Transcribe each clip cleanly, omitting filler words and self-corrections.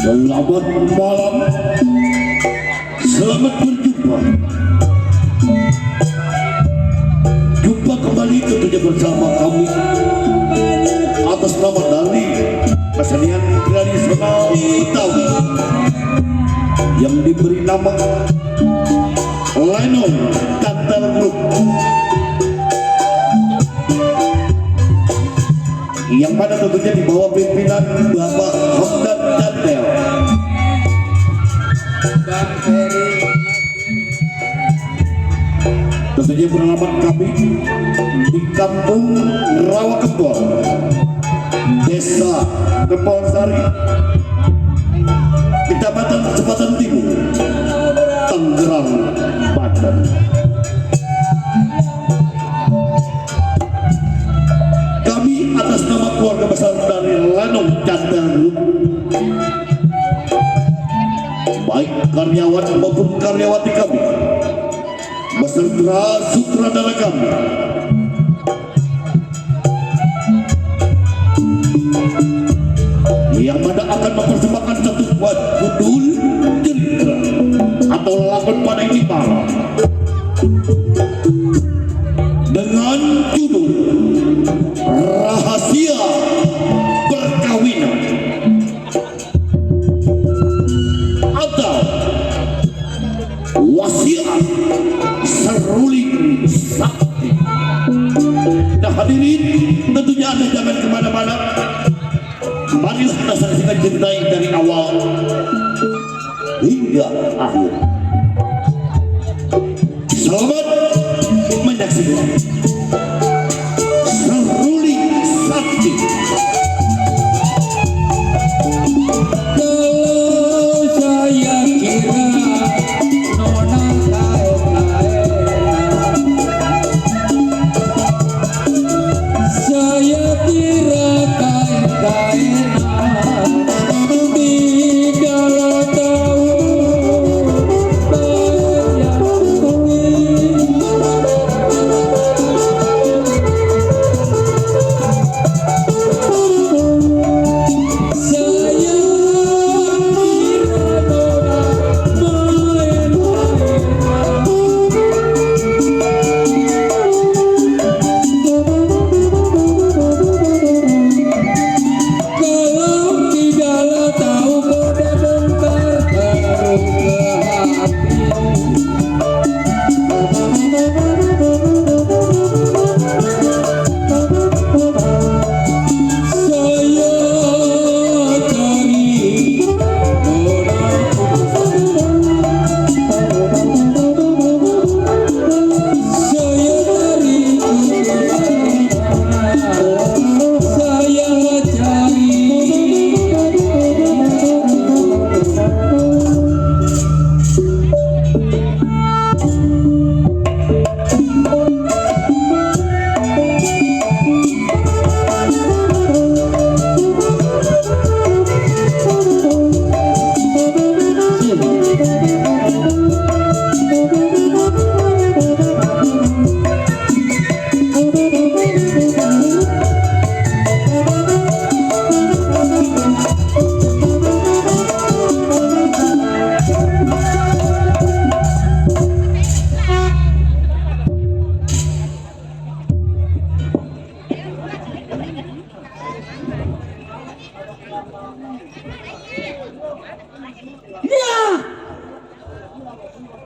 Selamat malam, selamat berjumpa. Jumpa kembali tentunya bersama kami atas nama dari kesenian tradisional Betawi yang diberi nama Lenong Cantel Group, yang mana tentunya di bawah pimpinan Bapak Hamdan Cantel. Tentunya pengalaman kami di Kampung Rawa Kempol, Desa Kempol Sari, Kecamatan Cepatan Timur, Tangerang, Banten. Kami atas nama keluarga besar dari Lenong Cantel Group, baik karyawan maupun karyawati kami, beserta sutradara kami, yang mana akan mempersembahkan satu buah judul cerita atau lakon pada ini malam dengan judul Rahasia Perkawinan atau Wasiat Seruling Sakti. Nah hadirin, tentunya Anda jangan kemana-mana. Marilah kita saksikan cerita dari awal hingga akhir. Selamat menyaksikan Seruling Sakti. Kalau saya kira nona saya kira kain-kainan tidak tahu banyak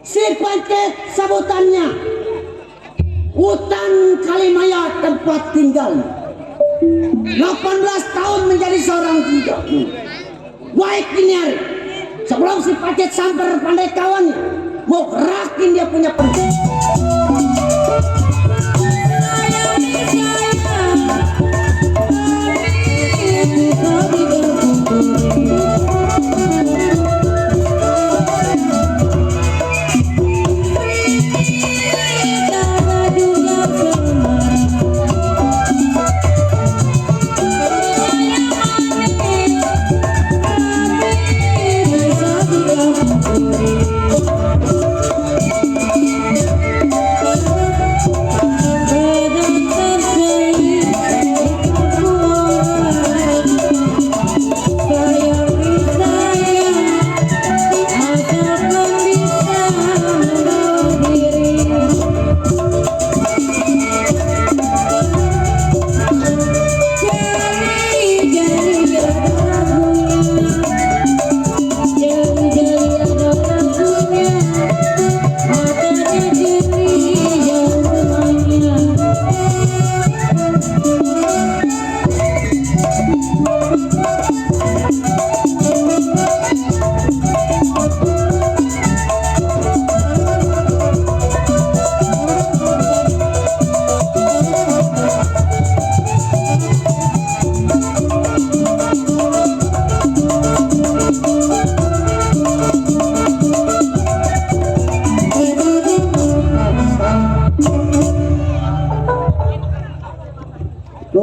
Sifatnya sebutannya hutan Kalimaya tempat tinggal. 18 tahun menjadi seorang budak. Baik ini hari, sebelum si Pacet sampai pandai kawan, mau gerakin dia punya penting.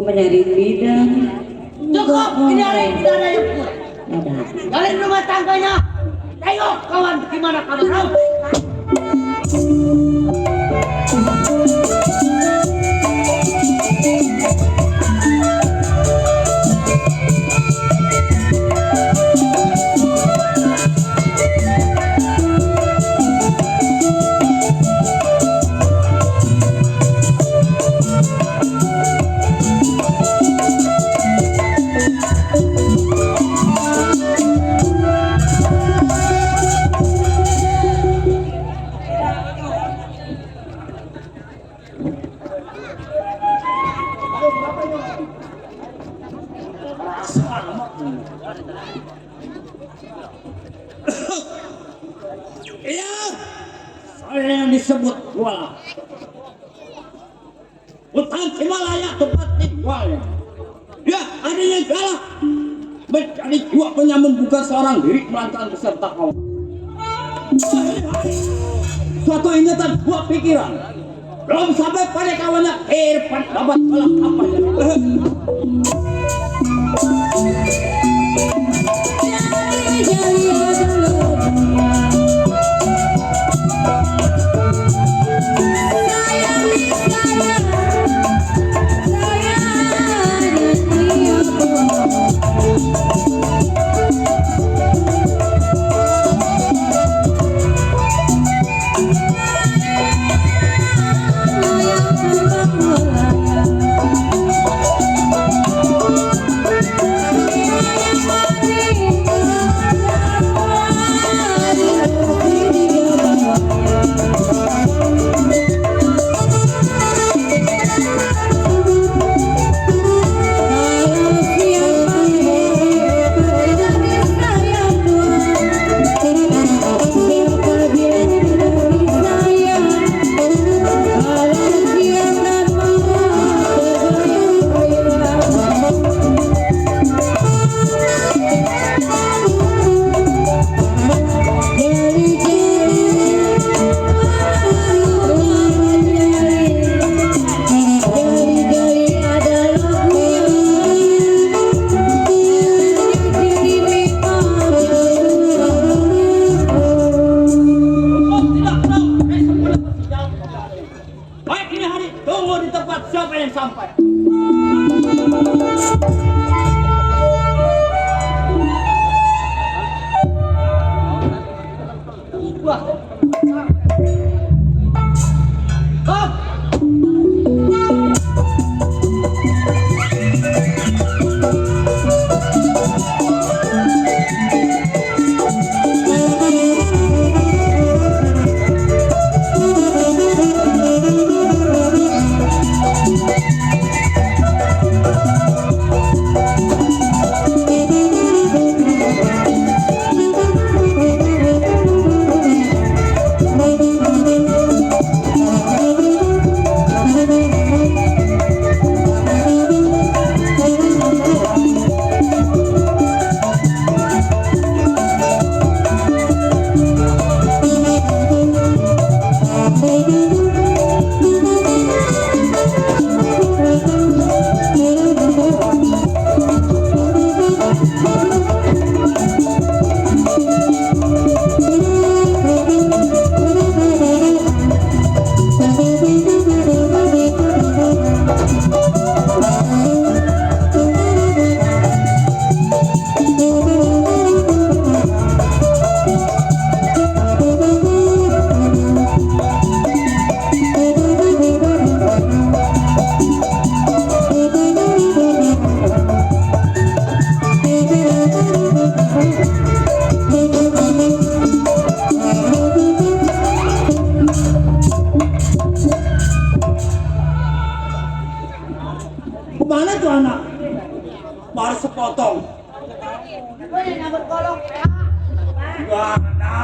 mencari bidang. Cukup, tidak ada yang kuat. Ada. Kalian rumah tangganya. Tengok kawan, gimana kamu tahu? Iya, saya yang disebut Kuala. Hutan Himalaya tempat tinggalnya. Ya, adanya galak mencari jiwa penyamun bukan seorang diri melainkan beserta kawan. Suatu ingatan buah pikiran belum sampai pada kawannya Irfan dapat galak apa ya? Kemana tuh anak? Baru sepotong. Enggak ada.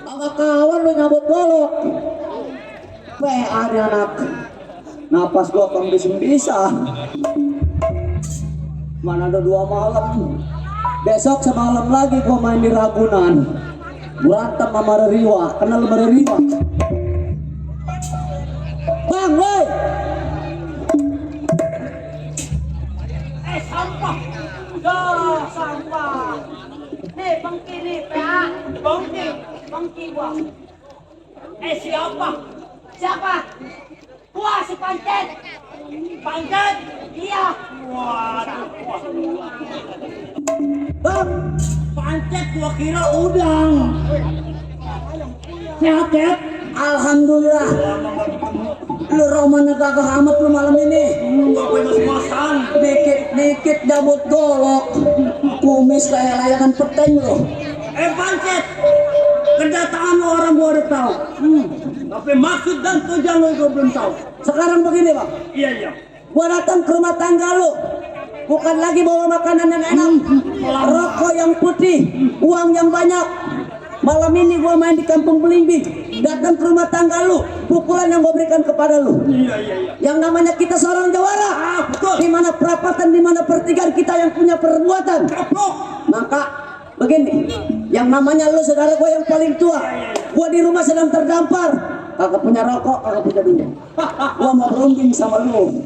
Kakak kawan lu nyambut golok. ada anak. Napas gua kondisi bisa. Mana ada 2 malam. Besok semalam lagi gua main di Ragunan. Berantem sama Reriwa. Kenal lu Reriwa? Bang, woi. Sampah. Sampah. Nih, bangki nih, PA. Bangki gua. Siapa? Siapa? Gua si Pancet. Pancet? Iya. Waduh. Bang, Pancet gua kira udang. Sehat, sehat? alhamdulillah. Lu romannya kagak amat lu malam ini. Gua mas-masan. Dikit-dikit jabut golok. Kumis kayak layangan peteng lu. Pancet, kedatangan orang gua udah tahu. Tapi maksud dan tujuan lo gua belum tahu. Sekarang begini, Bang. Iya. Gua datang ke rumah tangga lu. Bukan lagi bawa makanan yang enak, rokok yang putih, uang yang banyak. Malam ini gua main di Kampung Belimbing. Datang ke rumah tangga lu, pukulan yang gua berikan kepada lu. Iya. Yang namanya kita seorang jawara. Betul. Di mana perapatan, di mana pertigaan kita yang punya perbuatan. Kapok. Maka begini, yang namanya lu saudara gua yang paling tua. Gua di rumah sedang terdampar, kagak punya rokok, kagak punya duit. Gua mau berunding sama lu.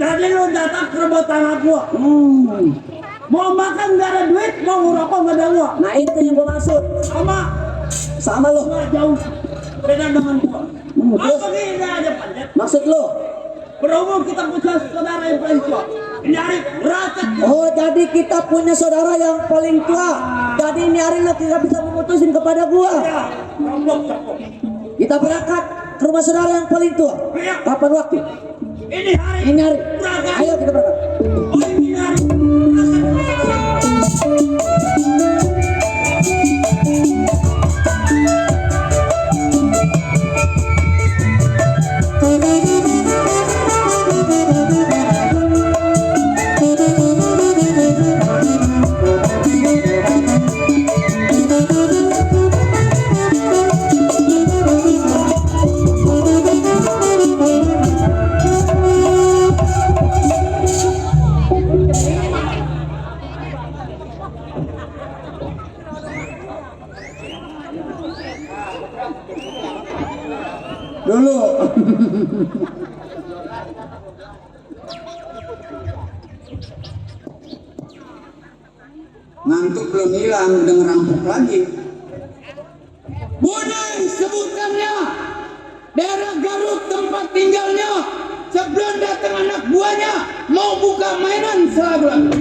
Jadi lo datang ke rumah tangga gua. Mau makan gak ada duit, mau ngerokok gak ada uang. Nah itu yang gua maksud. Sama lu. Gua jauh beda dengan gua. Terus? Apa ini aja Pancet? Maksud lu? Berhubung kita punya saudara yang paling tua. Nyari rakyat. Oh jadi kita punya saudara yang paling tua. Jadi ini hari lu kita bisa memutusin kepada gua. Ya, kapok. Kita berangkat ke rumah saudara yang paling tua. Iya. Kapan waktu? Ini hari. Ini hari. Berangkat. Ayo kita berangkat. Oh ini hari. Dulu. Ngantuk belum hilang, udah ngerampok lagi. Bunyi sebutannya daerah Garut tempat tinggalnya. Sebelum datang anak buahnya mau buka mainan lagu-lagu.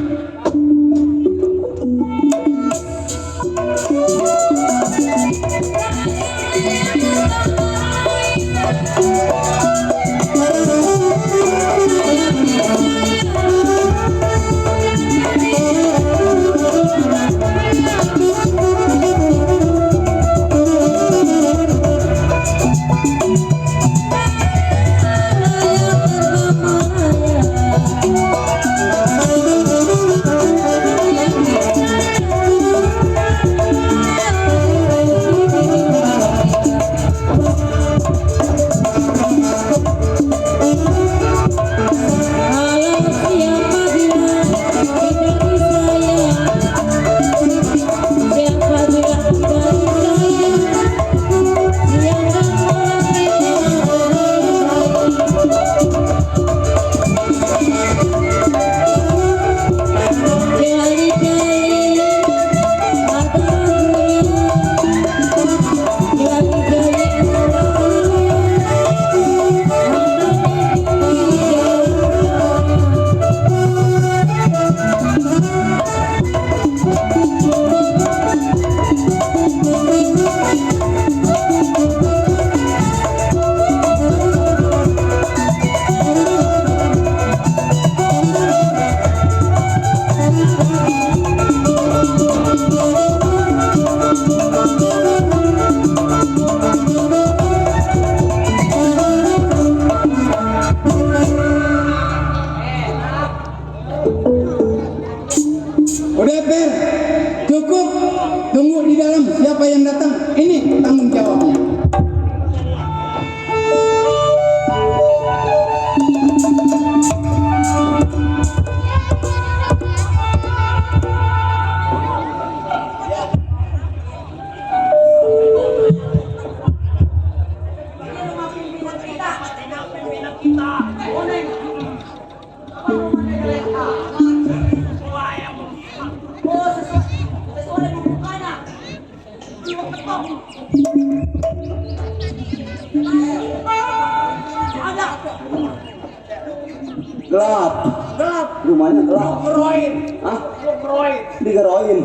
Gelap. Gelap. Rumahnya gelap. Ngeroin. Hah? Lu ngeroin. Digeroin.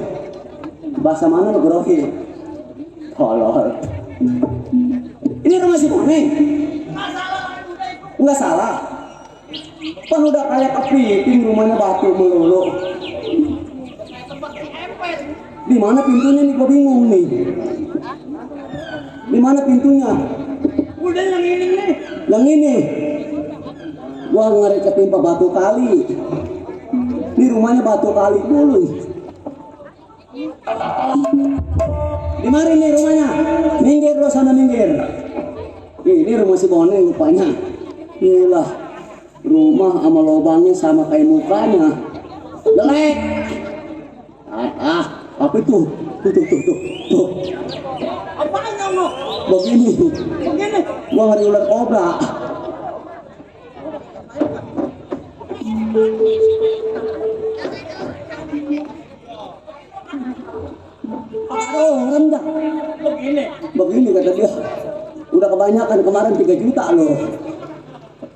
Bahasa mana lu geroin? Tolol. Ini rumah si Boneng. Enggak salah. Kan udah kayak kepiting rumahnya batu melulu. Di mana pintunya nih, gua bingung nih. Di mana pintunya? Udah yang ini nih. Yang ini. Gua ngeri ketimpa batu kali. Di rumahnya batu kali dulu. Di mana nih rumahnya? Minggir lo sana, minggir. Ini rumah si Boneng rupanya. Gila. Rumah sama lubangnya sama kayak mukanya. Jelek. Apa itu? Tuh. Apaan kamu? Begini. Begini. Gua ngeri ular kobra. Oh, rendah. Begini kata dia. Udah kebanyakan kemarin 3 juta loh.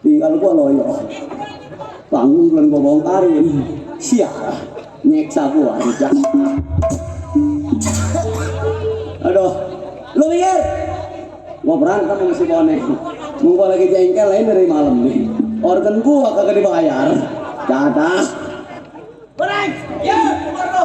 Tinggal gua loyo. Bangun belum gua bongkarin. Siap. Nyeksa gua aja. Aduh. Lu mikir? Gua berantem sama si Boneng. Gua lagi jengkel lain dari malam nih. Organ gua kagak dibayar. Dadah. Boneng. Ya, keluar lo.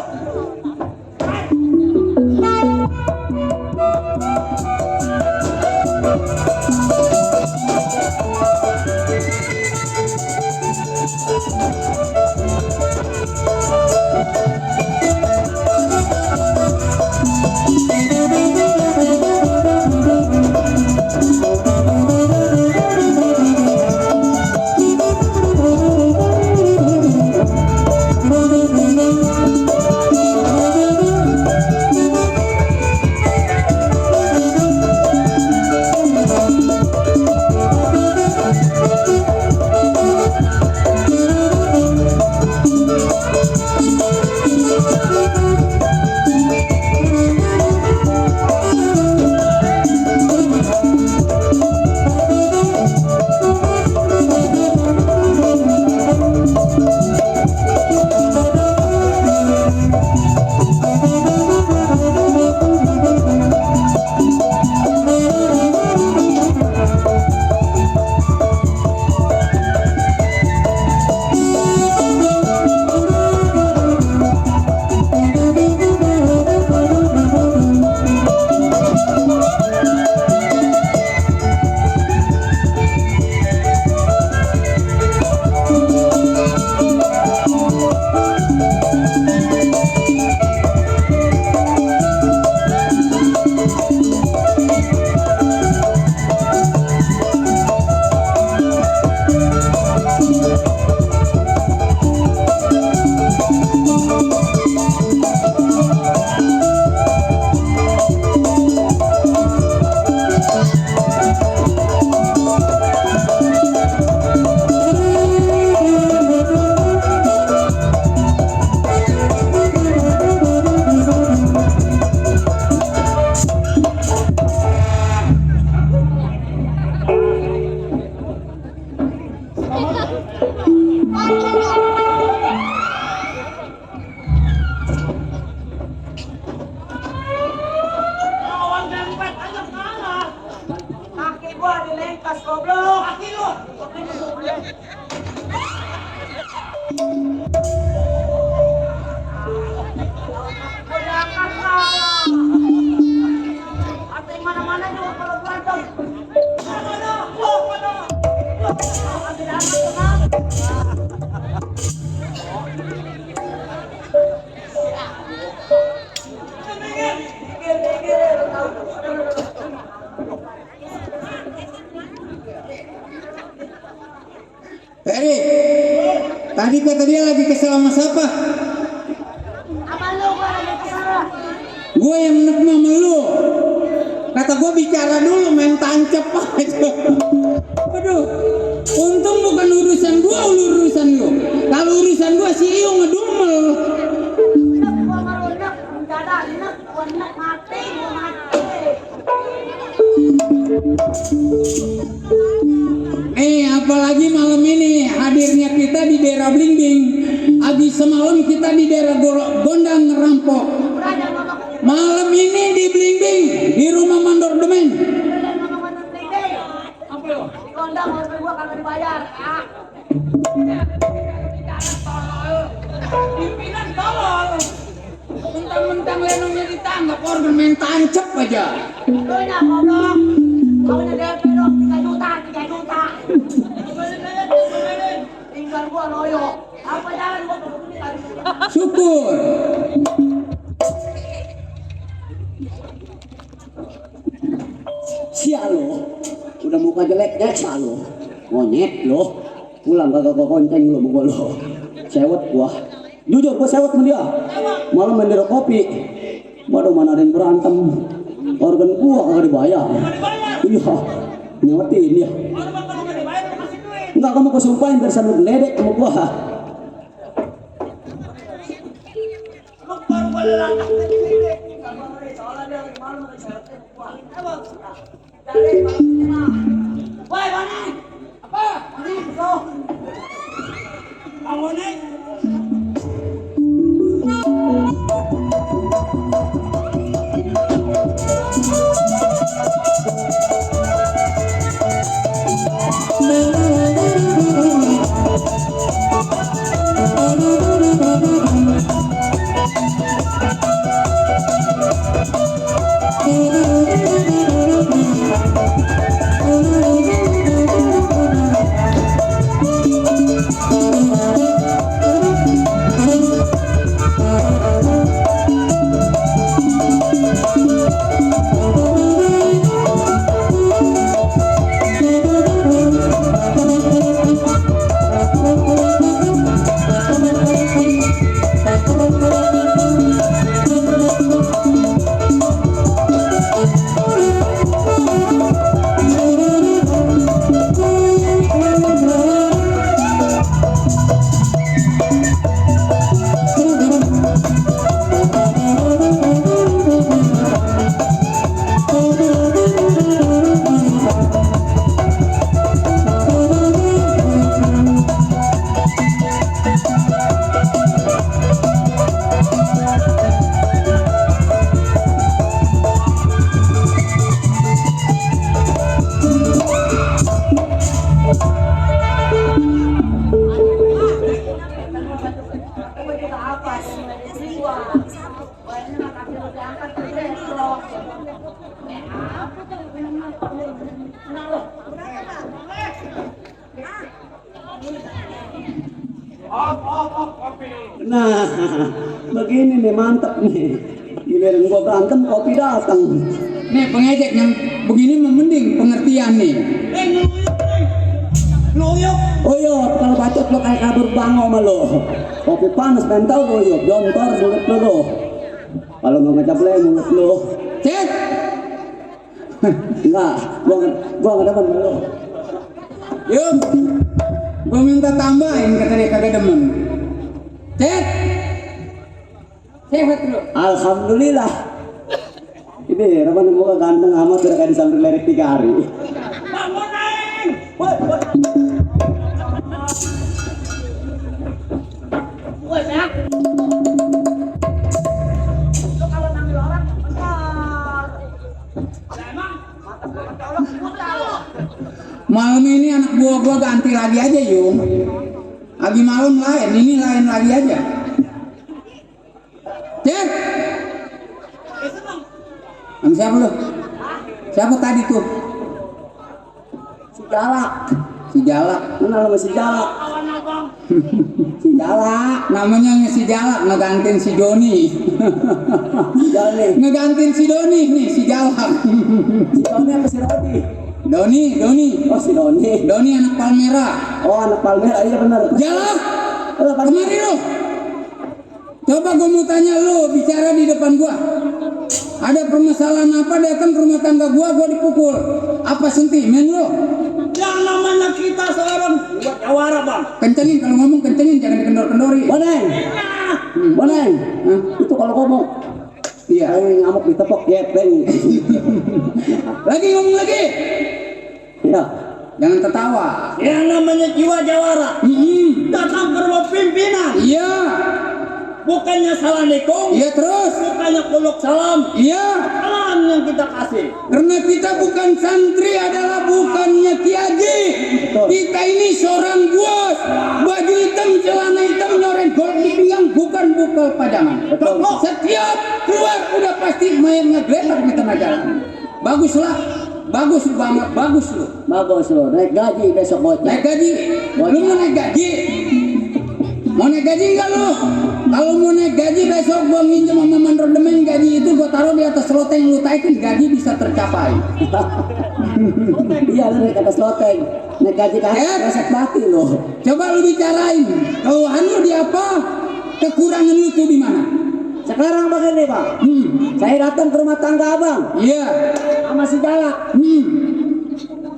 Ferry, tadi kata dia lagi kesel sama siapa? Gue yang menek sama lu. Kata gue bicara dulu, main tancap aja. Aduh, untung bukan urusan gue, urusan lu. Kalau urusan gue si Iyo ngedumel. Apalagi malam ini hadirnya kita di daerah Blingbing. Habis semalam kita di daerah Gondang ngerampok. Malam ini di Blingbing, di rumah Mandor Demen. Kondang mobil gua kagak dibayar. Pimpinan tolol. Mentang-mentang lenongnya ditangkap, organ main tancap aja. Lu nya goblok. Kawinnya DP dong 3 juta, 3 juta. Tinggal gua loyo. Apa jalan gua ke sini tadi. Syukur. Sia lo, udah muka jeleknya sia lo, monyet lo, pulang kagak ke konceng lo gua lo, sewet gua, jujur gua sewet sama dia, malam main di kopi, waduh mana ada yang berantem, organ gua kagak dibayar, iya, nyewetin dia, enggak kamu kesumpahin dari sana geledek sama gua, Woi, Bani. Apa? Bani, so. Bani. nah begini nih mantap nih, giliran gua berantem kopi datang, Nih pengejek yang begini mending pengertian nih. Nuyuk. oh iya kalau bacot lo kayak kabur bango sama lo, kopi panas mental lo yuk, jontor mulut lo, kalau nggak ngecap mulut lo, Cek. enggak, gua nggak demen sama lo. Yuk. Gua minta tambahin kata dia kagak demen. Cek. Sehat lu. Alhamdulillah. Ini Raman muka ganteng amat udah kayak disambil lerek 3 hari. Bangun, Neng. Woi. Woi, Mek. Lu kalau manggil orang benar. Emang mata gua kecolok buta lo. Malam ini anak buah gua ganti lagi aja Yung. Lagi malam lain, ini lain lagi aja. Cek. Sama siapa lu? Siapa tadi tuh? Si Jalak. Si Jalak. Kenal sama si Jalak? Kawan abang. Si Jalak. Namanya si Jalak ngegantiin si Doni. Si Jalak nih. Ngegantiin si Doni nih si Jalak. Si Doni apa si Rodi? Doni. Oh si Doni. Doni anak Palmera. Oh anak Palmera, iya benar. Jalak. Oh, Kemari lu. Coba gua mau tanya lu bicara di depan gua. Ada permasalahan apa datang ke rumah tangga gua dipukul? Apa sentimen lu? Yang namanya kita seorang buat jawara, Bang. Kencengin kalau ngomong kencengin jangan dikendor-kendori. Boneng. Boneng. Itu kalau ngomong Iya. Ayo ngamuk ditepok gepeng. Lagi ngomong lagi. Ya. Jangan tertawa. Yang namanya jiwa jawara datang ke rumah pimpinan, Iya. bukannya salah nikung, Iya terus. bukannya kuluk salam, Iya. salam yang kita kasih. Karena kita bukan santri, adalah bukannya kiaji. Kita ini seorang bos. Baju hitam, celana hitam, nyoret golok di pinggang, bukan bukal pajangan. Betul. Setiap keluar udah pasti main ngegeletak di tengah jalan. Baguslah. Bagus banget, bagus lu. Bagus lo, naik gaji besok bocah. Naik gaji. Lu mau naik gaji? Mau naik gaji enggak lu? Kalau mau naik gaji besok gua minjem sama manrodemen gaji itu gua taruh di atas loteng, lu taikin gaji bisa tercapai. Iya, lu naik atas loteng. Naik gaji kasat mati lo. Coba lu bicarain, keluhan lu di apa? Kekurangan lu tuh di mana? Sekarang begini bang, saya datang ke rumah tangga abang Iya. sama si Jalak.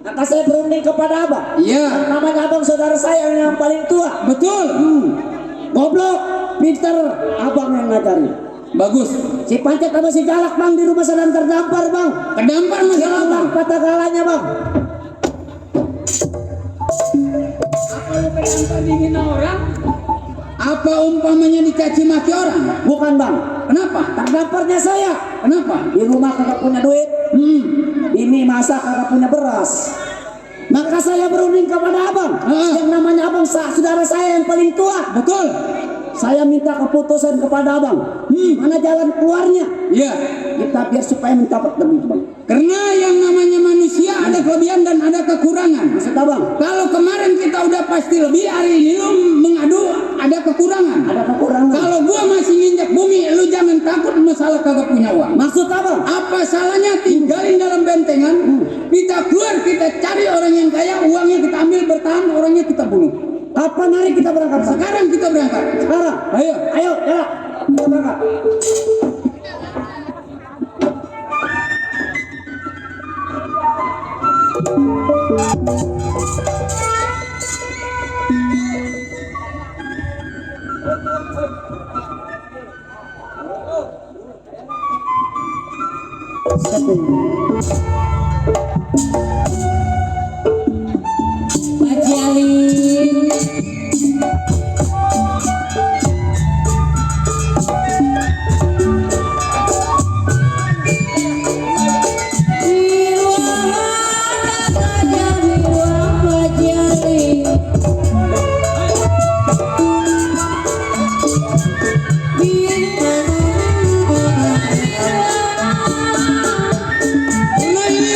Maka saya berunding kepada abang. Iya. Namanya abang saudara saya yang paling tua. Betul. Goblok, pinter, abang yang ngajarin. Bagus. Si Pancet sama si Jalak bang di rumah sedang terdampar bang. Kedampar masalah apa? Hilang patah galanya bang. Apa lu kedampar dihina orang? Apa umpamanya dicaci maki orang? Bukan bang, Kenapa? terdamparnya saya. Kenapa? Di rumah kagak punya duit, ini masak kagak punya beras. Maka saya berunding kepada abang, yang namanya abang saudara saya yang paling tua. Betul. Saya minta keputusan kepada abang, mana jalan keluarnya? Iya. Kita biar supaya mendapat lebih bang. Karena yang namanya manusia ada kelebihan dan ada kekurangan. Maksud abang, Kalau kemarin kita udah pasti lebih, hari ini lu mengadu ada kekurangan. ada kekurangan. Kalau gua masih nginjak bumi, lu jangan takut masalah kagak punya uang. Maksud abang, Apa salahnya tinggalin dalam bentengan? Kita keluar, kita cari orang yang kaya, uangnya kita ambil, bertahan, orangnya kita bunuh. kapan hari kita berangkat? Bang? Sekarang kita berangkat. Sekarang. Ayo. Ayo, ya. Kita berangkat. Pak Jalil. Karena ini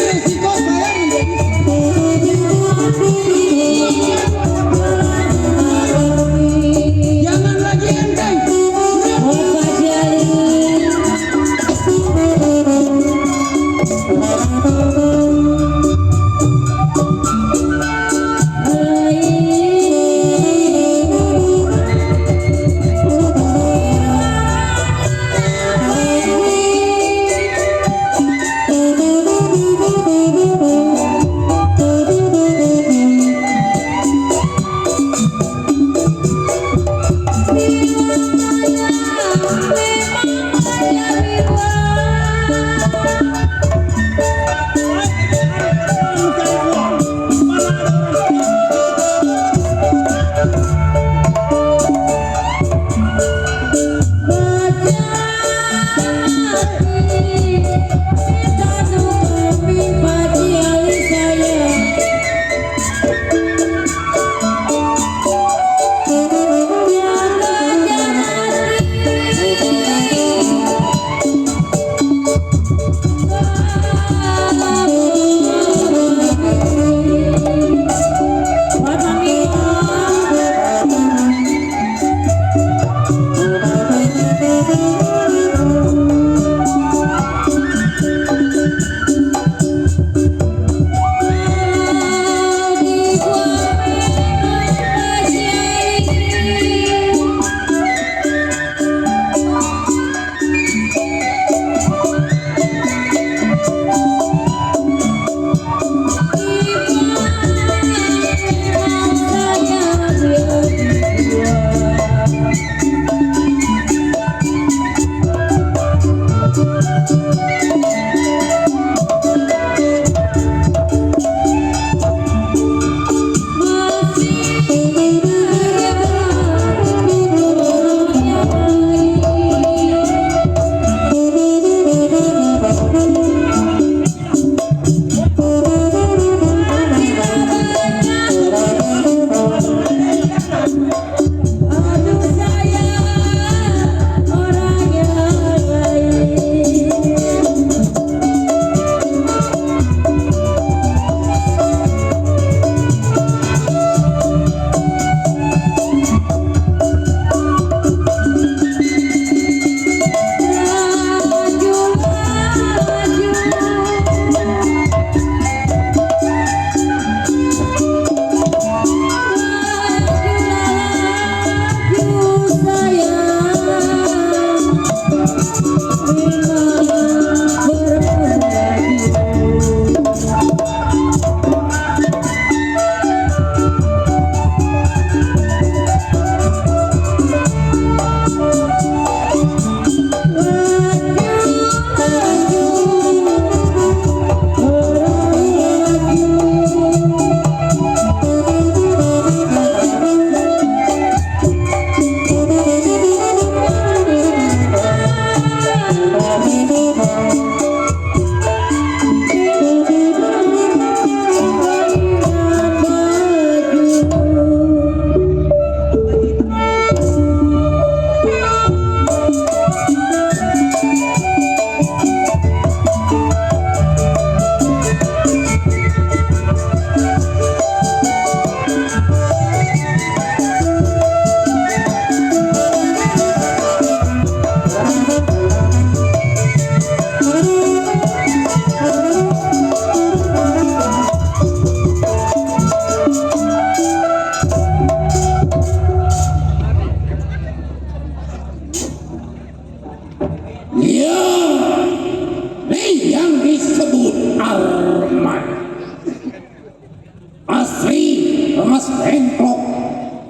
Mas Lengkok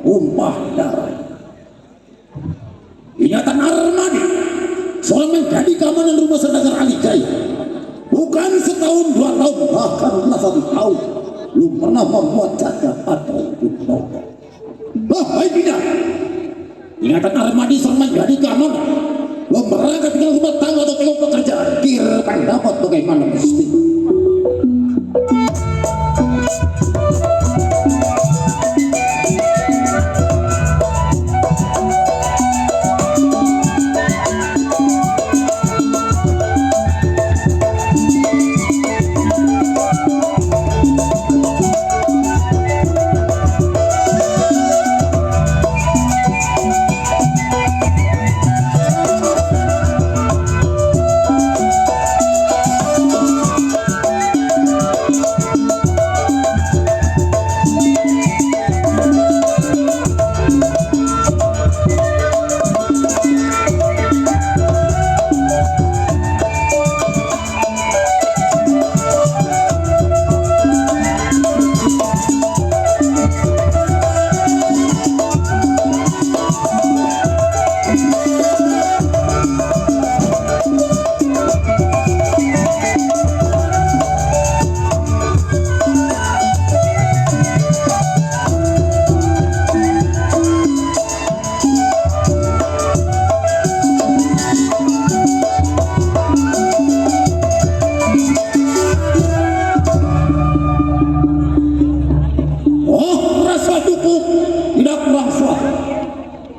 tumpah darah. Ingatan Armadi seorang menjadi keamanan rumah saudagar Ali Jaya. Bukan setahun, 2 tahun, bahkan belasan tahun belum pernah membuat cacat atau menolong. Baik tidak. Ingatan Armadi seorang menjadi keamanan. Belum berangkat tinggal rumah tangga atau tengok pekerjaan. Kira pendapat bagaimana mesti.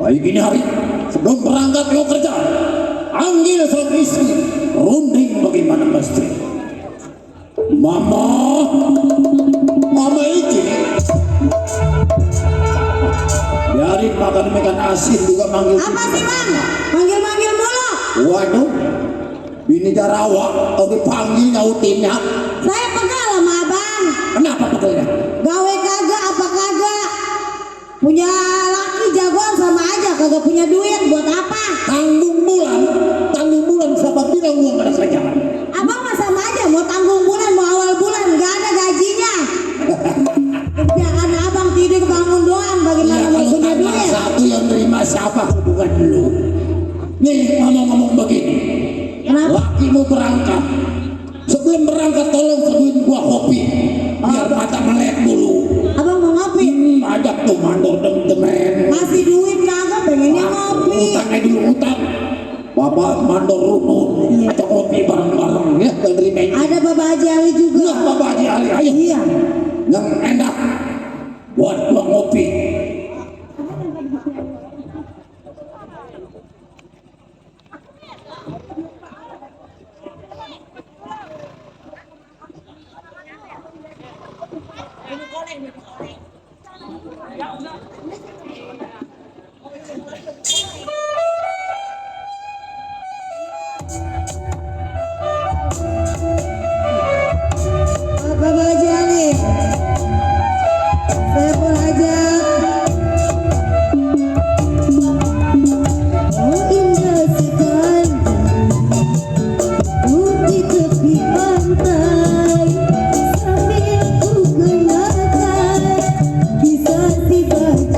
Baik ini hari sebelum berangkat ke kerja, panggil sang istri, runding bagaimana mesti. Mama ini biarin makan ikan asin juga manggil. Apa sih bang? Manggil-manggil mulu. Waduh, bini Jarawak atau dipanggil nyautinnya. Saya pegal sama abang. Kenapa pegalnya? Gawe kagak apa kagak. Punya laki jagoan sama aja, kagak punya duit buat apa? Tanggung bulan siapa bilang uang ada kerjaan? Abang mah sama aja, mau tanggung bulan, mau awal bulan, gak ada gajinya. Kerjaan abang tidur bangun doang, bagaimana mau kalau punya tanggal duit? satu yang terima siapa bukan lu. Nih ngomong-ngomong begini, Kenapa? laki mau berangkat. Sebelum berangkat tolong seduin gua kopi, biar mata melek dulu. Abang mau ngopi? Ajak tuh mandor dem-demen. Masih duit kagak, pengennya ngopi. Utangnya dulu utang. Bapak mandor runut, ajak kopi bareng-bareng ya, dan terima. Ada Bapak Haji Ali juga. Nah, Bapak Haji Ali, ayo. Iya. Yang enak buat gua ngopi. Bapak Haji Ali, saya pun ajak. Oh indah sekali, di tepi pantai, sambil ku kenalkan kisah si bahagia.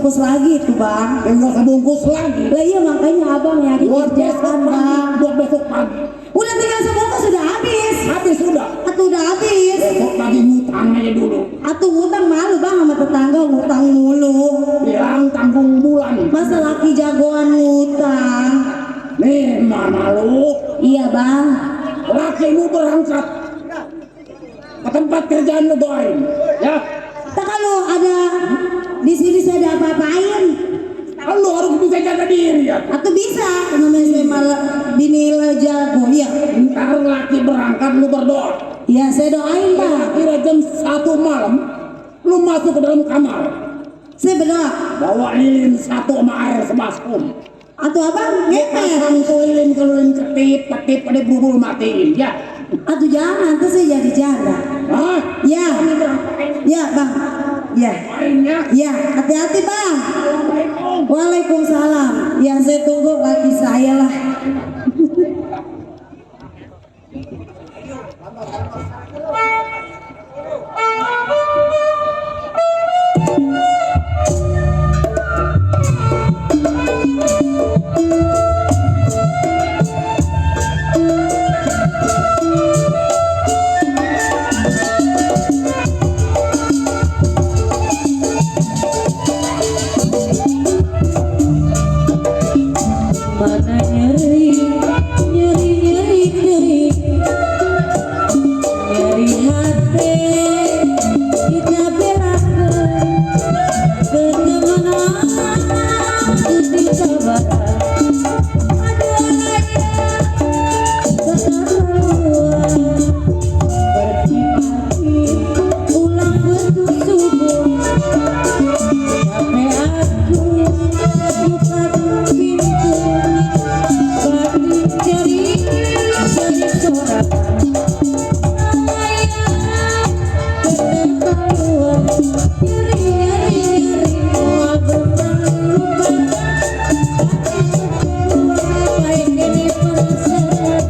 sebungkus lagi tuh bang. Tinggal sebungkus lagi. Lah iya makanya abang ya Buat besok dikerjakan pagi. bang. Buat besok pagi. Udah tinggal sebungkus sudah habis. Habis sudah. Atuh udah habis. Besok pagi ngutang aja dulu. Atuh ngutang malu bang sama tetangga ngutang mulu. Bilang tanggung bulan. Masa laki jagoan ngutang. Nih mana lu? Iya bang. Lakimu berangkat ke tempat kerjaan lu doain. Ya. Tak kalau ada di sini saya ada apa-apain. Lu harus bisa jaga diri ya. Atau bisa namanya saya malah dinilai jago ya. Ntar laki berangkat lu berdoa. Ya saya doain bang. Kira jam 1 malam lu masuk ke dalam kamar. Saya berdoa. Bawa lilin 1 sama air sebaskom. Atau abang ngeper. Pasang lilin ketip ada bubur matiin ya. Atau jangan nanti saya jadi janda. Hah? Ya. Ya bang. Ya. Mainnya. Ya hati-hati bang. Waalaikumsalam. Ya saya tunggu laki saya lah. Mana nyeri, nyeri, nyeri, nyeri, nyeri hati kita berakan ke kemana di kabar ada keterlaluan berhati ulang bentuk subuh sampai aku buka pintu bagi cari sorakan ayah keterlaluan nyeri nyeri nyeri mual beban lupa baik ini perasaan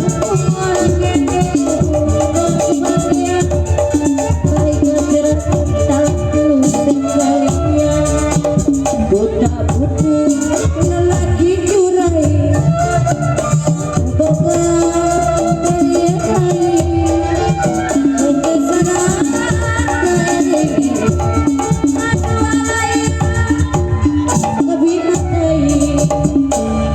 hukum orang ini kebahagiaan baik kejerat dalam tulus dan kalian buta butuh lelaki curai beban dari kekesanan dari lebih baik.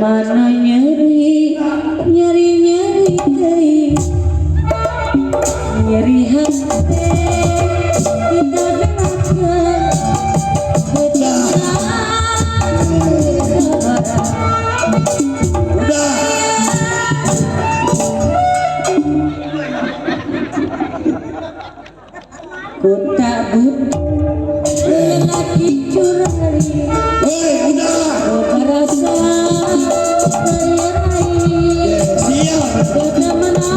Mana nyeri, nyeri, nyeri, nyeri, nyeri hati kita berakan ku tak butuh lelaki curari. Ku merasa terlahir bagaimana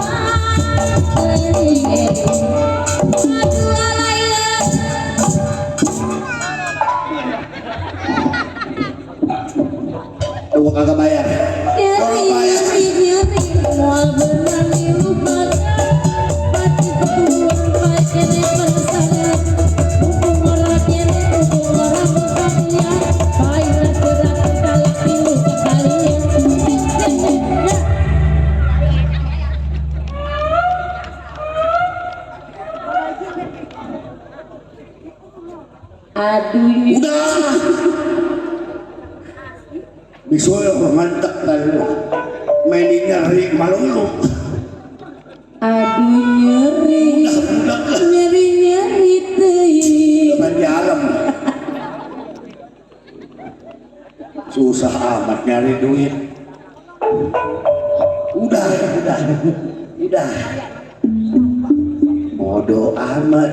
Gua kagak bayar. nyeri mual berani lupakan pasti keturunan baik ini bersama hukum orang ini hukum orang berkalian baiklah gerak dalam hidup sekalian. Aduh Udah. Bisuyo mantap tadi. Mainin nyari malu lu. aduh nyeri nyeri nyeri teuing Ban jalan. amat nyari duit. Udah. Bodoh amat.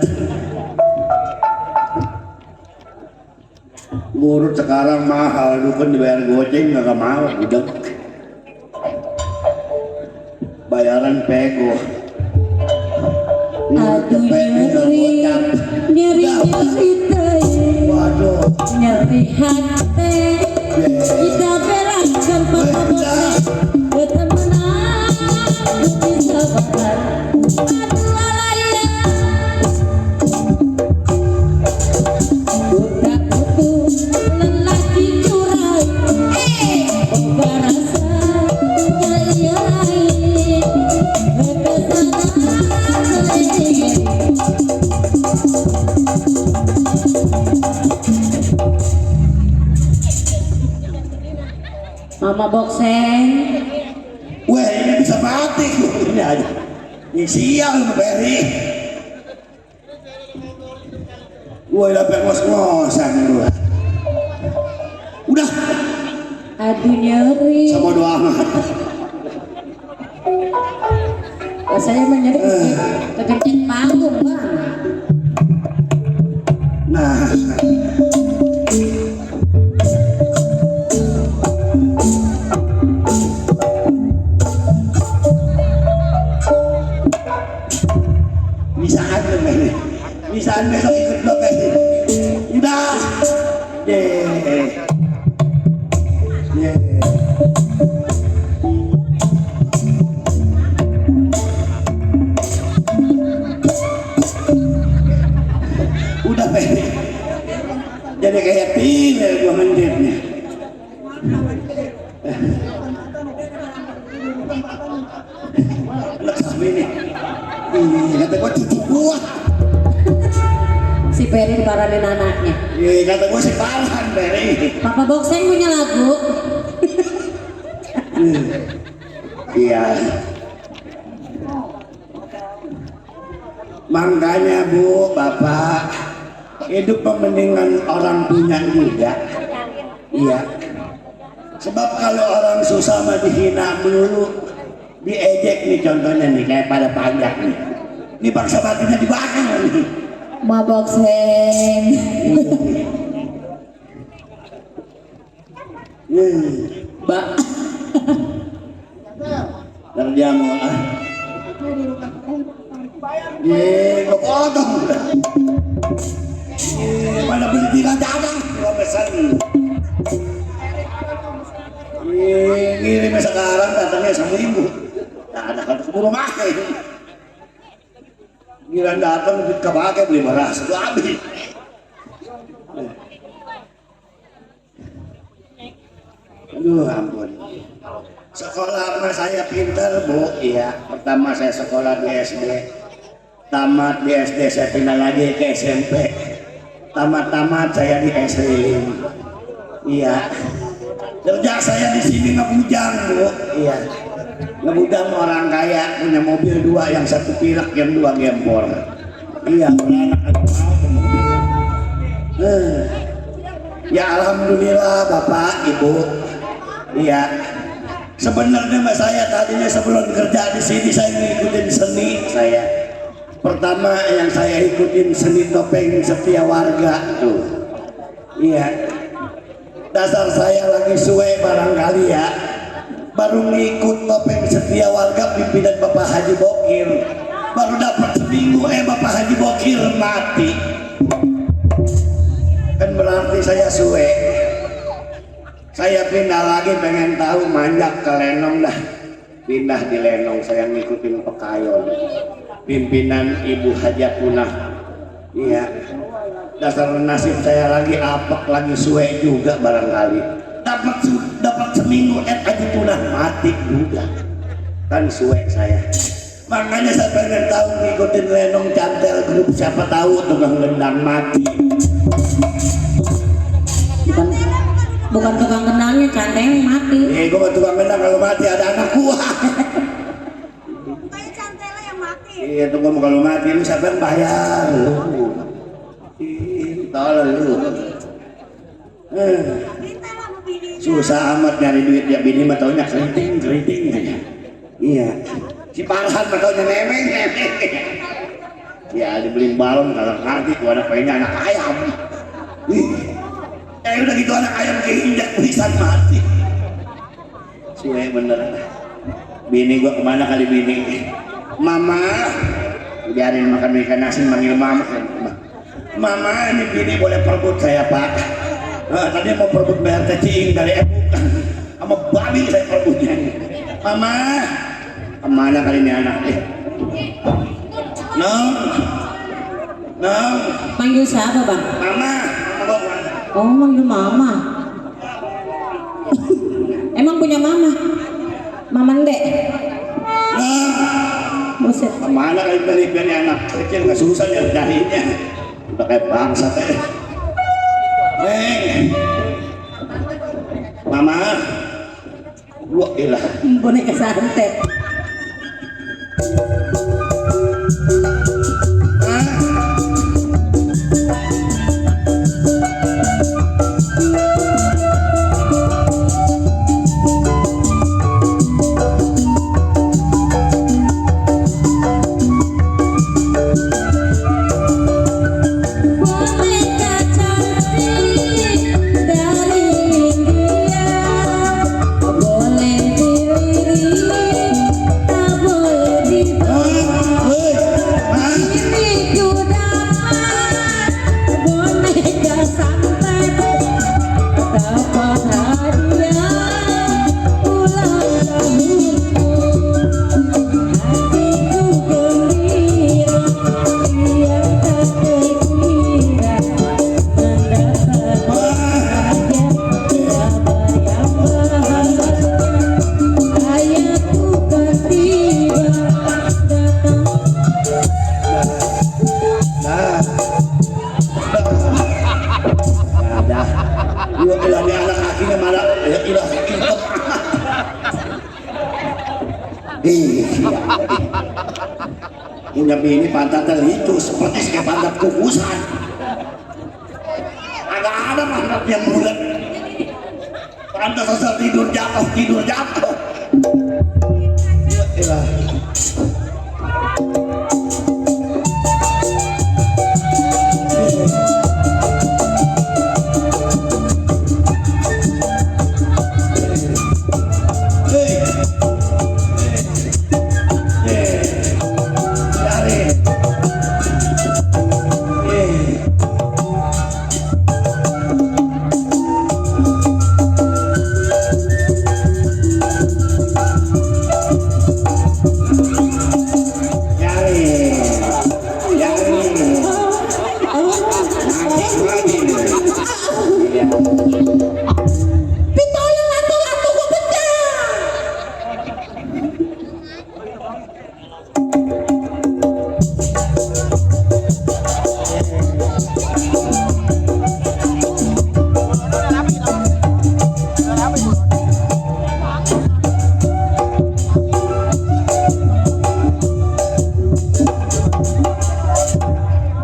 Ngurut sekarang mahal, lu kan dibayar goceng nggak mau, udah. Bayaran pego. Aduh nyeri teh, Waduh. nyeri hati. Kita belakan papa bose, temenan bisa bareng. Aduh alaya, budak butuh lelaki curai. Boga rasa nyai Mama bokseng. Weh, ini bisa mati ini aja. Ini sial lu Beri. Gue dapat ngos-ngosan lu. Udah, Aduh nyeri. sama doa amat. Rasanya menyeri kegencet panggung bang. Nah, bisaan lu Beri. Bisaan besok ikut lo Beri. Udah. Ye. Udah Beri. Jadi kayak tinggal 2 menitnya. Anak kami ini. Kata gua cucu gua. Si Peri diparanin anaknya. Kata gua si Farhan Beri. Papa bokseng punya lagu. Iya. Makanya Bu, Bapak, hidup mendingan orang punya juga. Iya. Sebab kalau orang susah mah dihina melulu, diejek nih contohnya nih kayak pada pajak nih. Ini bangsa batinnya dibakar nih. Ma bokseng. Mbak. Kerja mau ah. Gue potong udah. Mana beli tiga dagang, gua pesan. Ngirim sekarang datangnya seminggu. Nah, ada kata keburu makan. Giliran datang duit kepake beli beras itu habis. Aduh ampun. Sekolah mah saya pintar Bu, iya. Pertama saya sekolah di SD, tamat di SD saya pindah lagi ke SMP, tamat saya di SD. Iya. Kerja saya di sini ngebujang Bu, iya. Ngebujang orang kaya punya mobil 2, yang 1 pilek, yang 2 gempor. Iya, beranak aja mau. Ya alhamdulillah Bapak Ibu. Iya. Sebenarnya Mbak saya tadinya sebelum kerja di sini saya ngikutin seni saya. Pertama yang saya ikutin seni topeng Setia Warga tuh. Iya. Dasar saya lagi suwe barangkali ya. Baru ngikut topeng Setia Warga pimpinan Bapak Haji Bokir. Baru dapat seminggu Bapak Haji Bokir mati. Kan berarti saya suwe. Saya pindah lagi pengen tahu manjak ke Lenong dah. Pindah di Lenong saya ngikutin Pekayon. Pimpinan Ibu Hajatunah. Iya. Dasar nasib saya lagi apek lagi suwe juga barangkali. Dapat seminggu Hajatunah mati juga. Kan suwe saya. Makanya saya pengen tahu ngikutin Lenong Cantel grup siapa tahu tukang gendang mati. Bukan tukang gendangnya, Canteng mati. Gua tukang gendang kalau mati ada anak gua. Kayak Cantela yang mati. Iya tuh gua kalau mati lu siapa yang bayar lu? Tolong lu. Kita lah mau bini. Susah amat nyari duit ya, bini mah taunya keriting aja. Iya. Si Farhan mah taunya nemeng. Ya dibeliin balon kagak ngerti tuh anak pengennya anak ayam. Wih. Udah gitu anak ayam keinjak tulisan mati. Suwe bener. Bini gua kemana kali bini? Mama, biarin makan ikan nasi manggil mama. Mama, ini bini boleh perebut saya pak. Tadi mau perebut bayar cacing dari bukan sama babi saya perebutnya. Mama, kemana kali ini anak? No. Panggil siapa bang? Mama. Oh manggil mama. Emang punya mama? Mama ndek? Buset. Kemana kali beli anak kecil nggak susah nyarinya. Udah kayak bangsa teh. Mama. Wah ilah. Boneka santet. Punya bini pantatnya itu seperti kayak pantat kukusan. Agak ada pantat yang bulat. Pantat asal tidur jatuh. Iyalah.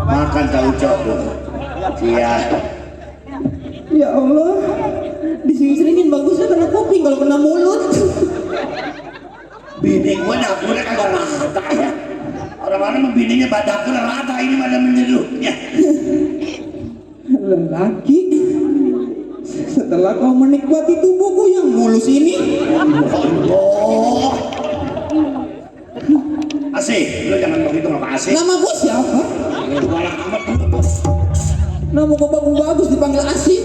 Makan tahu cok. Iya. Ya Allah, disering-seringin bagusnya kena kuping kalau kena mulut. Bini gua dapurnya kagak rata ya. Orang-orang mah bininya dapurnya rata, ini malah menyelutnya. Lelaki, setelah kau menikmati tubuhku yang mulus ini, Allah. Asih, lu jangan begitu sama Asih. nama gua siapa? Galak amat lu. Nama gua bagus dipanggil Asih.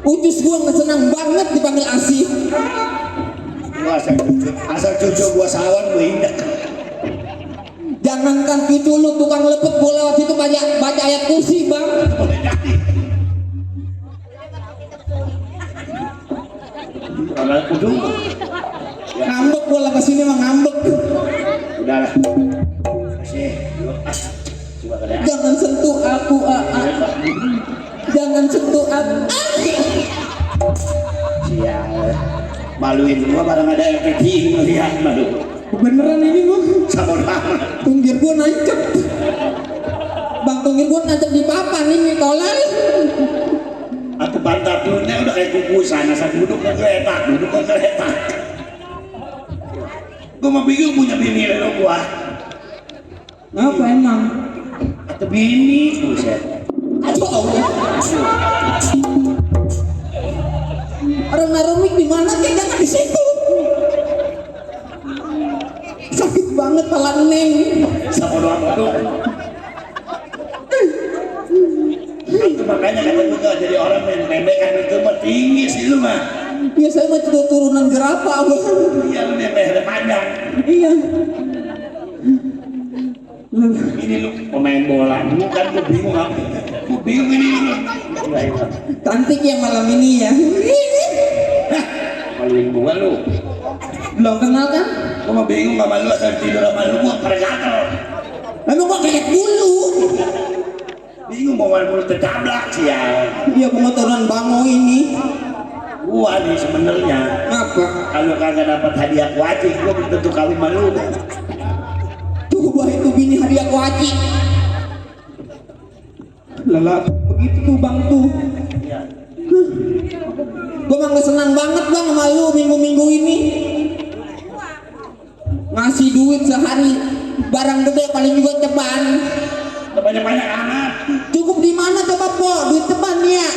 Ucus gua nggak senang banget dipanggil Asih. Gua asal cucu gua sawan gua indah. Jangankan cucu lu tukang lepet gua lewat situ baca ayat kursi bang. Kalau kudu Ngambek gua lah kesini mah ngambek. udahlah. Asih, lu coba kada. Jangan sentuh aku, jangan sentuh aku. Sial. Maluin gua barang ada FPT ngeliat malu. Beneran ini mah. Sabon amat. Tunggir gua nancep. Bang tunggir gua nancep di papan ini tolong. Aku pantat lu udah kayak kukusan, asal duduk ke kereta. Gue mau bingung punya bini lo gua. Apa emang? Atau bini, buset. Aduh Allah. Orang naruh mic di mana kayak jangan di situ. Sakit banget pala neng. Sama doang. Itu makanya kata gue kalau jadi orang main pendek kan itu mah tinggi sih lu mah. Iya saya mah turunan gerapa bang. Iya lu yang leher panjang. Iya. Ini lu pemain bola, bukan gue bingung apa. Gue bingung ini lu. Cantik ya malam ini ya. Maluin gua lu. Belum kenal kan? Gue mah bingung sama lu asal tidur sama lu gua pada gatel. Emang gua kayak bulu. Bingung mau mulut tercablak sih ya. Iya pemotoran bango ini. Gua nih sebenarnya Apa? kalau kagak dapat hadiah wajib gua belum tentu kawin sama lu. Coba itu bini hadiah kuaci. Lala begitu tuh bang tuh. Iya. Gua mah senang banget bang sama lu minggu-minggu ini. Ngasih duit sehari barang gede paling juga ceban. Banyak-banyak amat. Cukup di mana coba po duit ceban ya?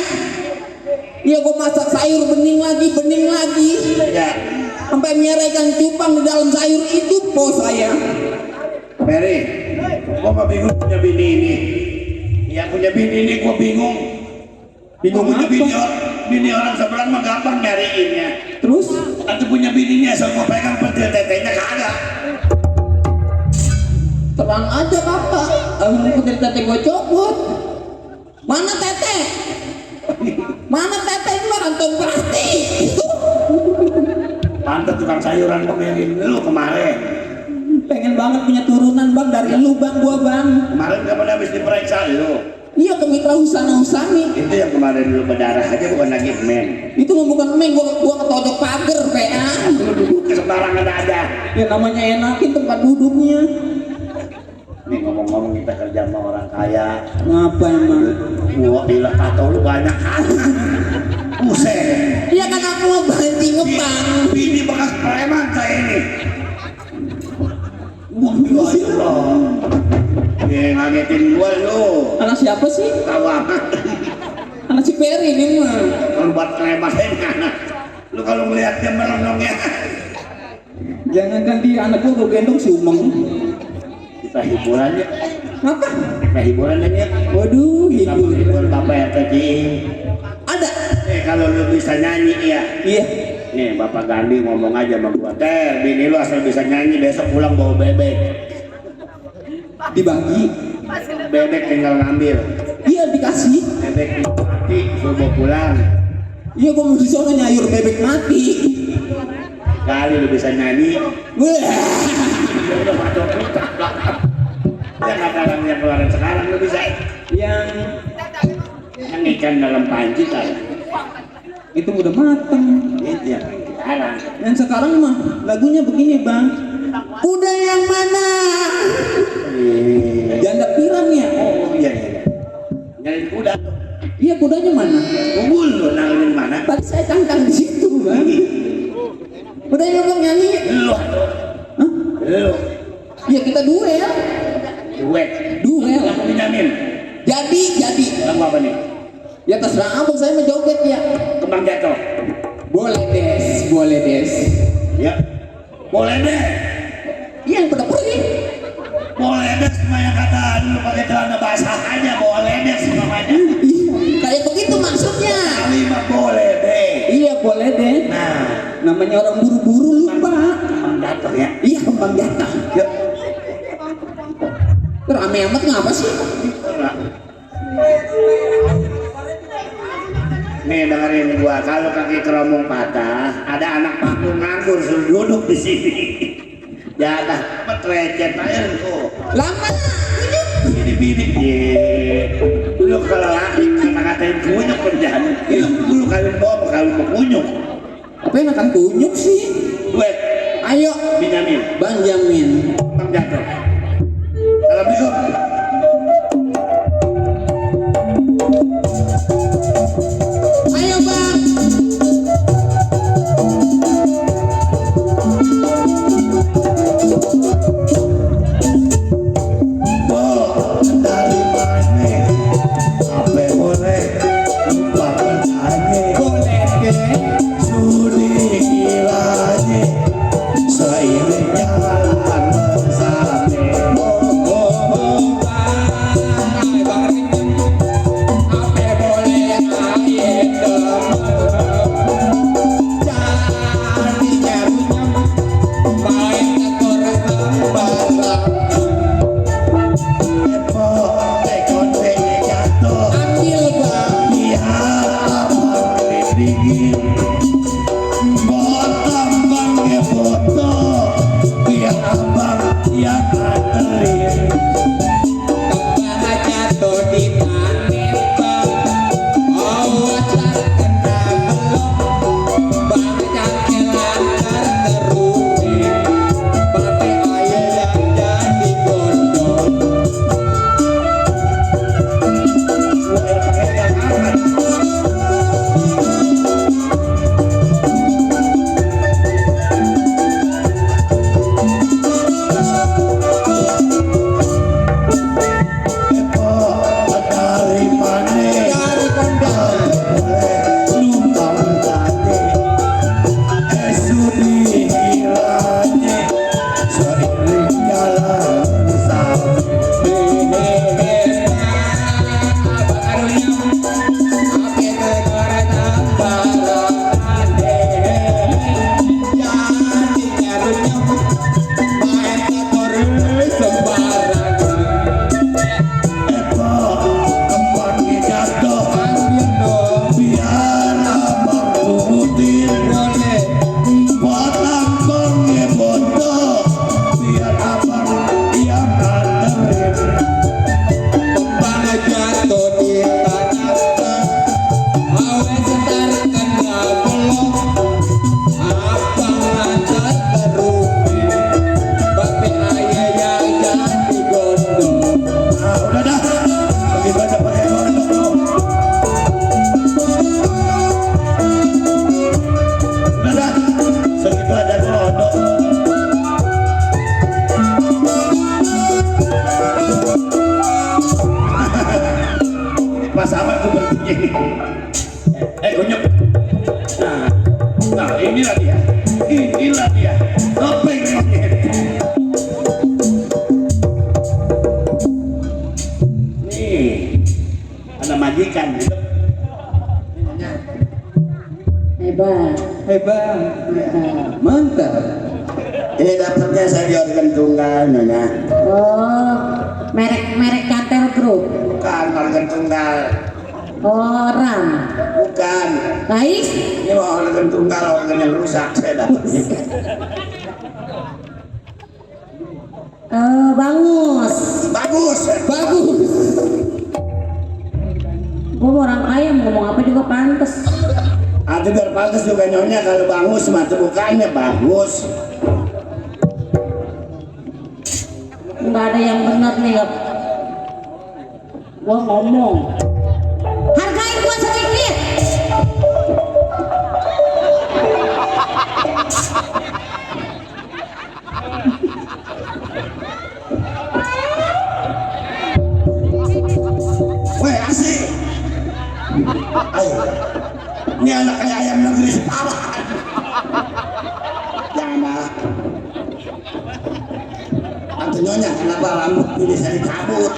Iya gua masak sayur bening lagi. Ya. Sampai miara ikan cupang di dalam sayur itu po saya. Mary, gua mah bingung punya bini ini. Yang punya bini ini gua bingung. Bingung punya bini orang sebelah mah gampang nyariinnya. Terus Atau punya bininya asal gua pegang pentil tetenya kagak. terang aja kakak. Putri tete gua copot. Mana tete? Mana tete itu mah kantong plastik. Pantes tukang sayuran ngomelin lu kemarin. Pengen banget punya turunan bang dari lu bang gua bang. Kemarin kapan habis diperiksa lu? Iya ke Mitra Husana Husani. Itu yang kemarin lu berdarah aja bukan lagi men. Itu mah bukan main gua ketojok pagar PA. Lu duduk ke sembarangan ada. Ya namanya enakin tempat duduknya. Nih ngomong-ngomong kita kerja sama orang kaya. Ngapa emang? Gua bilang atau lu banyak kan. Buset. Iya kan aku mau berhenti ngepang. Bini bekas preman saya ini. Wah, ya Allah. Ya ngagetin gua lu. Anak siapa sih? Tahu amat. Anak si Peri ini mah. Kalau buat preman ini anak. Lu kalau melihat dia merenung ya. Jangan ganti anak gua gendong si Umeng. Kita hiburannya. Apa? Kita hiburannya ya. Waduh, Kita hibur. hibur Bapak RT Ada. kalau lu bisa nyanyi ya. Iya. Nih Bapak Gandhi ngomong aja sama gua, "Ter, bini lu asal bisa nyanyi besok pulang bawa bebek." Dibagi. Bebek tinggal ngambil. Iya dikasih. Bebek mati suruh bawa pulang. Iya gua mau di sana nyayur bebek mati. Kali lu bisa nyanyi, Wah. ya udah patok kita. Ya katakan yang keluaran sekarang lu bisa Yang yang ikan dalam panci kali. itu udah mateng. Itu yang sekarang. Yang sekarang mah lagunya begini bang. Udah yang mana? Janda pirang ya? Oh iya iya. Nyari kuda. Iya kudanya mana? Unggul lu nanganin mana? Tadi saya tangkang di situ bang. Udah yang bang nyanyi? Lu. Hah? Lu. Ya kita duel. Duet. Duel. Lagu Benyamin. Jadi. Lagu apa nih? Ya terserah abang saya mau joget ya. Kembang jatuh. Boleh des. Ya. Boleh deh. Iya yang pada pergi. Boleh deh semua yang kata dulu pakai celana basah aja boleh deh semuanya. Kayak begitu maksudnya. Kalimat boleh deh. Iya boleh deh. Nah, Namanya orang buru-buru lupa. kembang jatuh ya. Iya kembang jatah. Yuk. Rame amat ngapa sih? Nih dengerin gua, kalau kaki keromong patah, ada anak panggung nganggur suruh duduk di sini. Jangan recet aja lu. Lama. Bini-bini. Lu kalau laki kata-katain kunyuk kerjaan. Lu kawin bawa apa kawin mau kunyuk? Apa yang akan kunyuk sih? Duet. Ayo Benyamin. Benjamin. Kembang jatuh. Assalamualaikum. Ayo bang. Kunyuk. Nah, inilah dia. Inilah dia. Topeng monyet. Nih, ada majikan gitu. Hebat. Hebat. Mantap. Ini dapatnya saya di organ tunggal, Nyonya. Oh, merek Cantel Group. Bukan organ tunggal. Oh, RAM. Bukan. Baik. Ini mau organ tunggal, organ yang rusak saya dapatnya. Bagus. Bagus. Bagus. Gue orang kaya mau ngomong apa juga pantes. Itu biar pantas juga Nyonya, kalau bagus mata bukannya bagus. Nggak ada yang benar nih. Gue ngomong. Hargain gue sedikit. Weh, asik. Ayo. Ini anak kayak ayam negeri sepalan. Jangan lah. Tante Nyonya, kenapa rambut ini bisa dicabut?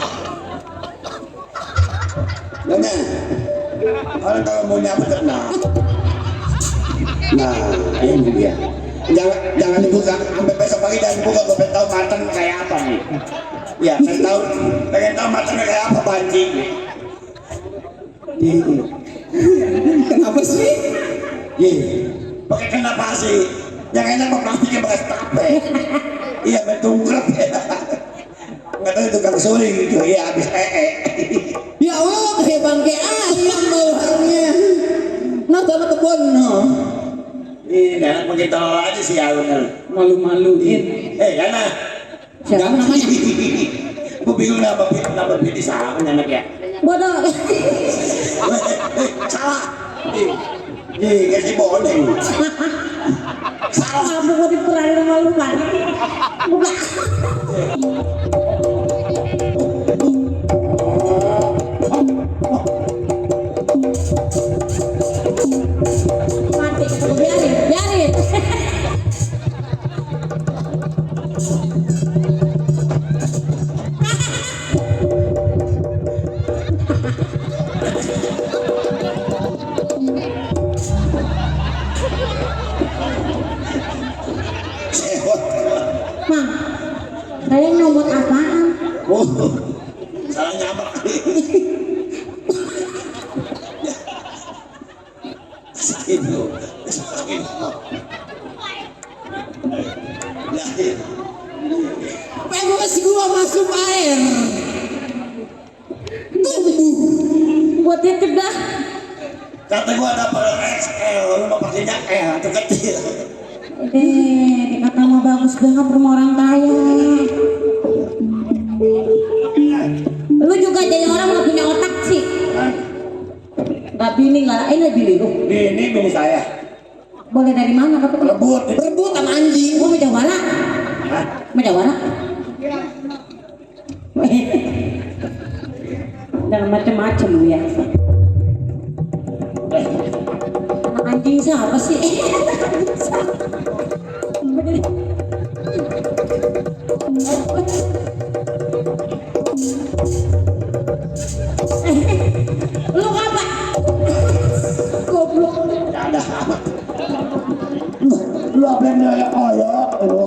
Nyonya, orang kalau mau nyabut nah. Nah, ini dia. Jangan dibuka sampai besok pagi, jangan dibuka. Gue pengen tahu matang kayak apa nih. Ya, pengen tahu matangnya kayak apa banjing. Kenapa sih? Pakai kenapa sih? Yang enak mah plastiknya bekas tape. Iya betungkrep ya. Nggak tahu tukang suling gitu. Iya habis Ya Allah, kayak bangke ayam bawaannya. Nah, sama kebun no. Ini enak begitu aja sih alun. Malu-maluin. Yana. Siapa namanya? Gue bingung nama pilih sama anak ya. Bodoh. Salah. Kasih boneng. Salah. Kamu mau diperanin sama lu kan? Bukan. Mati, biarin. Sehot. Mang, saya nyomot apaan? Oh, salah nyamak. Sakit lo. Sakit lo. Lahir. Pengos gua masuk air. Buat yang kedah. Kata gua ada pada XL, lu mau pakainya L atau kecil. Dikata mah bagus banget rumah orang kaya. Lu juga jadi orang nggak punya otak sih. Nggak bini bini lu. Bini saya. Boleh dari mana kata lu? Rebut sama anjing. Gua meja wala. Hah? Meja wala. Jangan macem-macem lu ya. Anak anjing siapa sih? Lu apa? Goblok. Gak ada amat. Lu apa yang nyoyok oyok lu?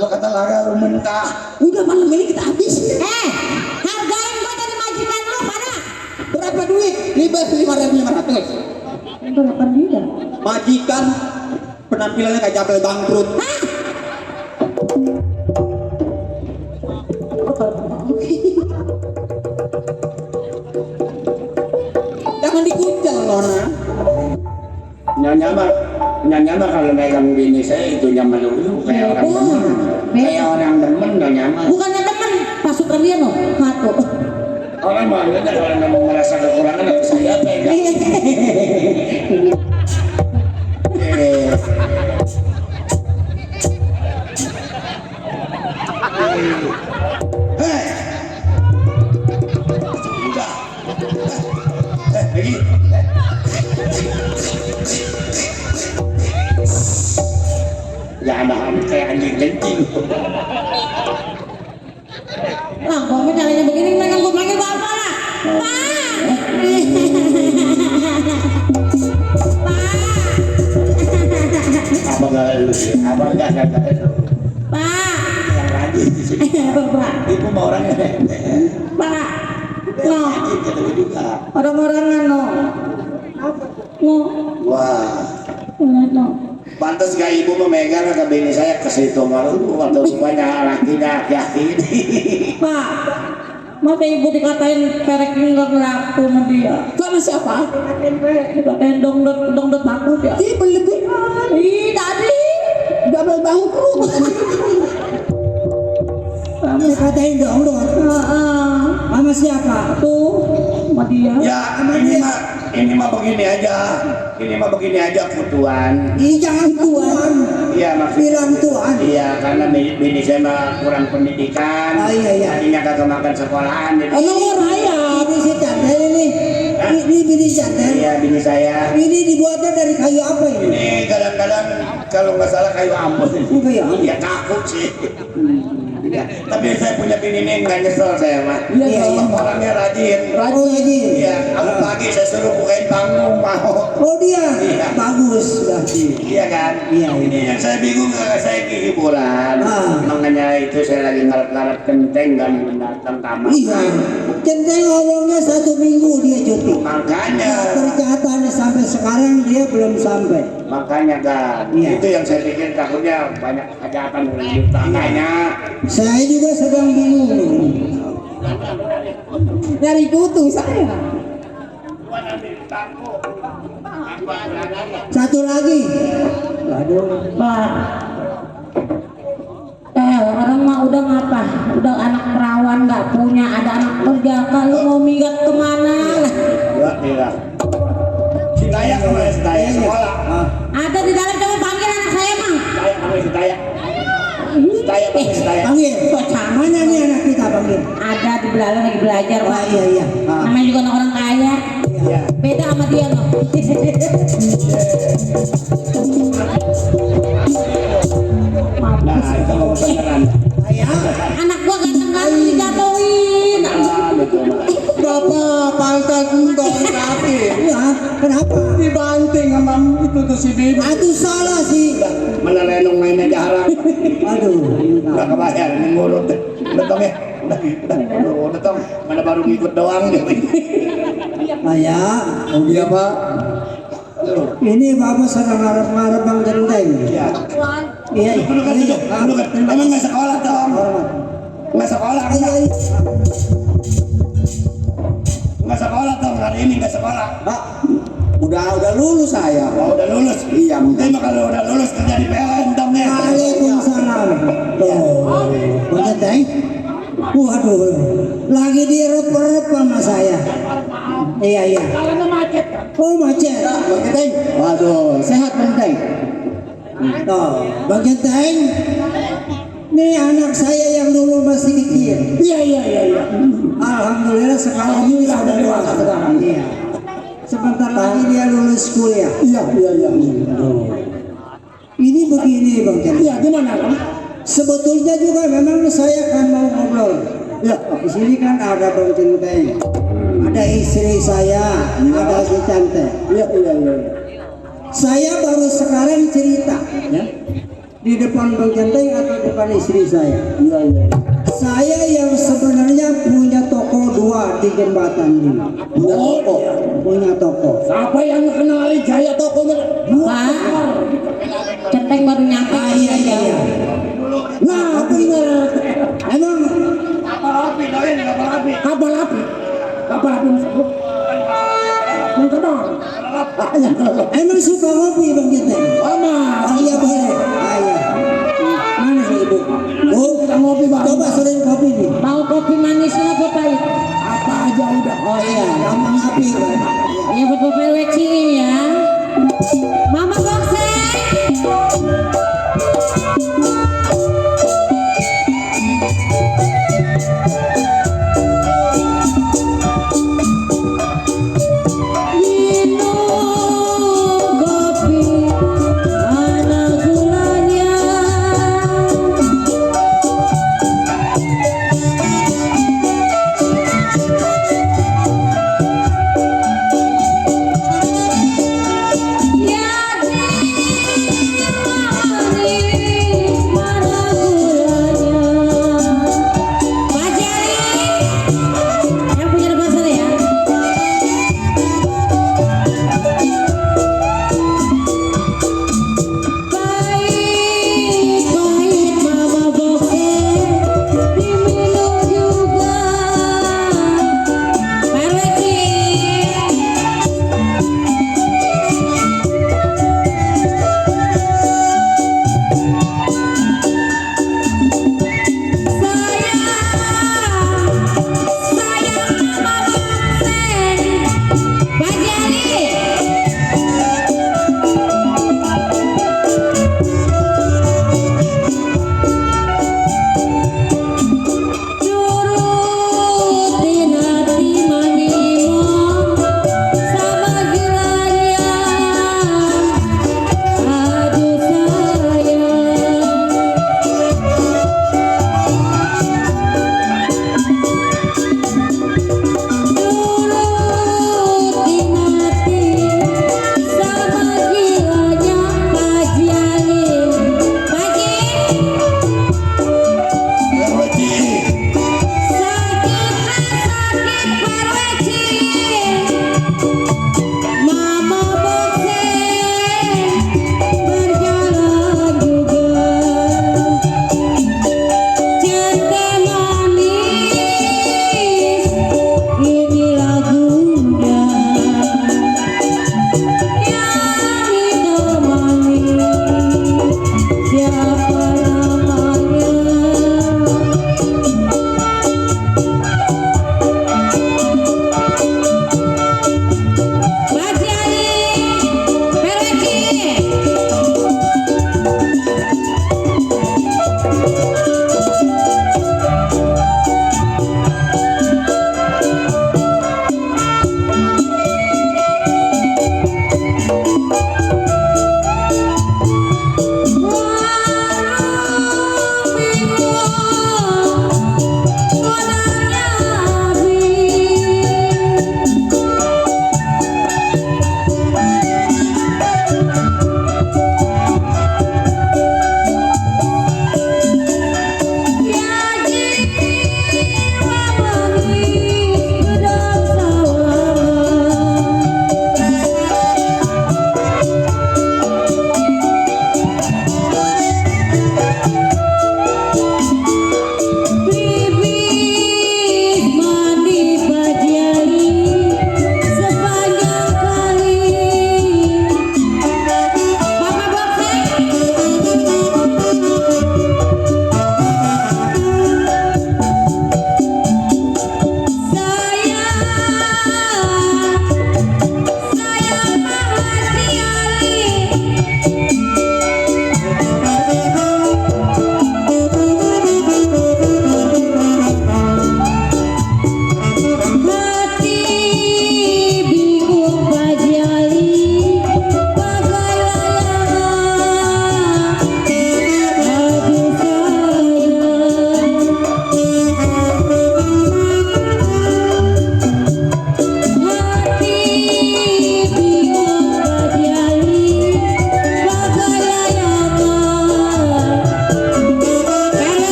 Lu kata Lara lu mentah. Udah malam ini kita habis. Hargain gua dari majikan lu pada. Berapa duit? 5.500. Berapa dia? Majikan penampilannya kayak Jabel bangkrut. Jangan dikucel Nona. Nyonya mah kalau megang bini saya itu nyaman dulu kayak orang demen. Kayak orang demen nyonya mah. Bukannya temen pasukan dia no, satu. Orang mah ada orang yang merasa kekurangan atau saya pegang. Hei, udah. Lagi. Jangan kayak anjing kencing. Lah, kok caranya begini mereka gue panggil bapak lah. Apa enggak lu sih? Apa enggak lu? Pak. Yang rajin di sini. Pak. Ibu mau orangnya. Pak. No. Rajin kata gue juga. Orang-orangan no. No. Wah. No. Pantas gak ibu memegang ke bini saya ke situ malu waktu semuanya lakinya yakin. Pak. Masa ibu dikatain perek nggak laku sama dia? Sama siapa? Dikatain dongdot takut ya? Ih, berlebihan. Ih, tadi. Double bangkrut. Dikatain dong. Sama siapa? Tuh, sama dia. Ya ini mah begini aja futuan. Ih, jangan tuan. Iya maksudnya. Bilang tuan. Iya karena bini saya mah kurang pendidikan. Oh, iya. Tadinya kagak makan sekolahan. Jadi, Emang orang ya? Ini si Chandel ini. Ini bini Chandel. iya bini saya. Ini dibuatnya dari kayu apa ini? Ini kadang-kadang kalau nggak salah kayu ambon. Kayu ambon. Ya takut sih. Ya, tapi saya punya bini ini nggak nyesel saya mah. Iya. Orangnya rajin. Oh, rajin. Iya, aku pagi saya suruh bukain panggung mau. Oh, dia Iya. bagus berarti. Iya kan? Iya. Ini yang saya bingung saya ke hiburan. Makanya itu saya lagi ngarep-ngarep kenteng dan mendatang tamu. Iya. Centeng ngomongnya 1 minggu dia cuti. Makanya. Ternyata sampai sekarang dia belum sampai. Makanya kan. Iya. Itu yang saya pikir takutnya banyak kejahatan di tangannya. Saya juga sedang bingung nih. Nyari kutu saya. Satu lagi. Waduh. Pak. Orang mah udah ngapa? Udah anak perawan nggak punya, ada anak kerja. Kalau mau minggat kemana? Iya. Si Daya kemana si Daya sekolah? Ada di dalam, coba panggil anak saya mang. Daya panggil si Daya. Si Daya panggil si Daya. Panggil. Mana nih anak kita panggil? Ada di belakang lagi belajar pak. Iya. Namanya juga anak orang kaya. Iya. Beda sama dia loh. Nah, itu mau beneran. Anak gua ganteng-ganteng dijatuhin. Betul. Bapak pantat engkau tapi Ya, kenapa? dibanting sama itu tuh si Bibi. Aduh salah sih. Mana lenong mainnya jarang. Aduh. Udah kebayar, ini ngurut. Udah tong ya. Udah tong. Mana baru ngikut doang nih. Ayah, Oh iya Pak. ini Bapak sedang ngarep-ngarep Bang Genteng. Iya. Iya. Duduk kan, duduk. Duduk kan. Emang nggak sekolah tong. Nggak sekolah. Iya. Nggak sekolah tong. Hari ini nggak sekolah. Pak, udah lulus saya. Oh, udah lulus. Iya, Tapi kalau udah lulus kerja di PLN tong ya. Waalaikumsalam. Tuh, Bang Genteng. Waduh, lagi direp-rep sama saya. Iya. Oh macet. Bang Genteng. Waduh, sehat Bang Genteng. Tuh, Bang Genteng. Nih anak saya yang dulu masih kecil. Iya. Alhamdulillah sekarang ini sudah dewasa sekarang. Iya. Sebentar lagi dia lulus kuliah. Iya. Ini begini Bang Genteng. Iya, gimana Bang? Sebetulnya juga memang saya kan mau ngobrol. Ya. Di sini kan ada Bang Genteng, ada istri saya, ada si Cantik. Iya. Saya baru sekarang cerita, ya, di depan Bang Genteng atau depan istri saya. Iya. Saya yang sebenarnya punya toko 2 di jembatan ini. Punya toko. Siapa yang kenali Jaya toko Pak, Centeng baru nyampe. Iya. Nah, benar. Emang Kapal api, doain kapal api. Kapal api masuk. emang suka ngopi Bang Genteng? Mama, Iya boleh. Iya. Mana sih ibu? Oh, kita ngopi Bang. coba sering kopi nih. Mau kopi manisnya apa pahit? Apa aja udah. Oh iya, gampang api kan. Ya buat Bapak weciin ya. Mama boxing.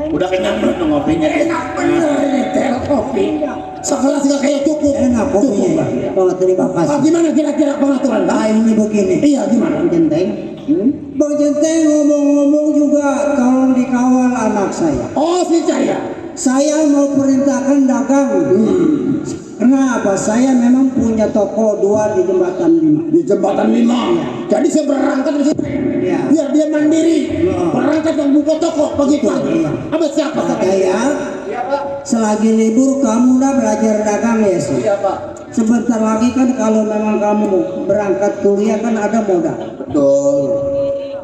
Udah kenyang belum tuh ngopinya? Enak bener ini teh kopi. Sekelas nggak kayak cukup. Enak kopinya. Kalau terima kasih. Gimana kira-kira pengaturan? Nah ini begini. Iya gimana? Genteng. Bang Genteng ngomong-ngomong juga tolong dikawal anak saya. Oh si Cahya. Saya mau perintahkan dagang. Kenapa? Saya memang punya toko 2 di Jembatan 5. Di Jembatan 5. Jadi saya berangkat di situ. Iya. Biar dia mandiri. Iya. Berangkat dan buka toko pagi-pagi. Iya. Apa siapa Kata katanya? ya, selagi libur kamu udah belajar dagang ya sih. Iya Pak. Sebentar lagi kan kalau memang kamu berangkat kuliah kan ada modal. Betul.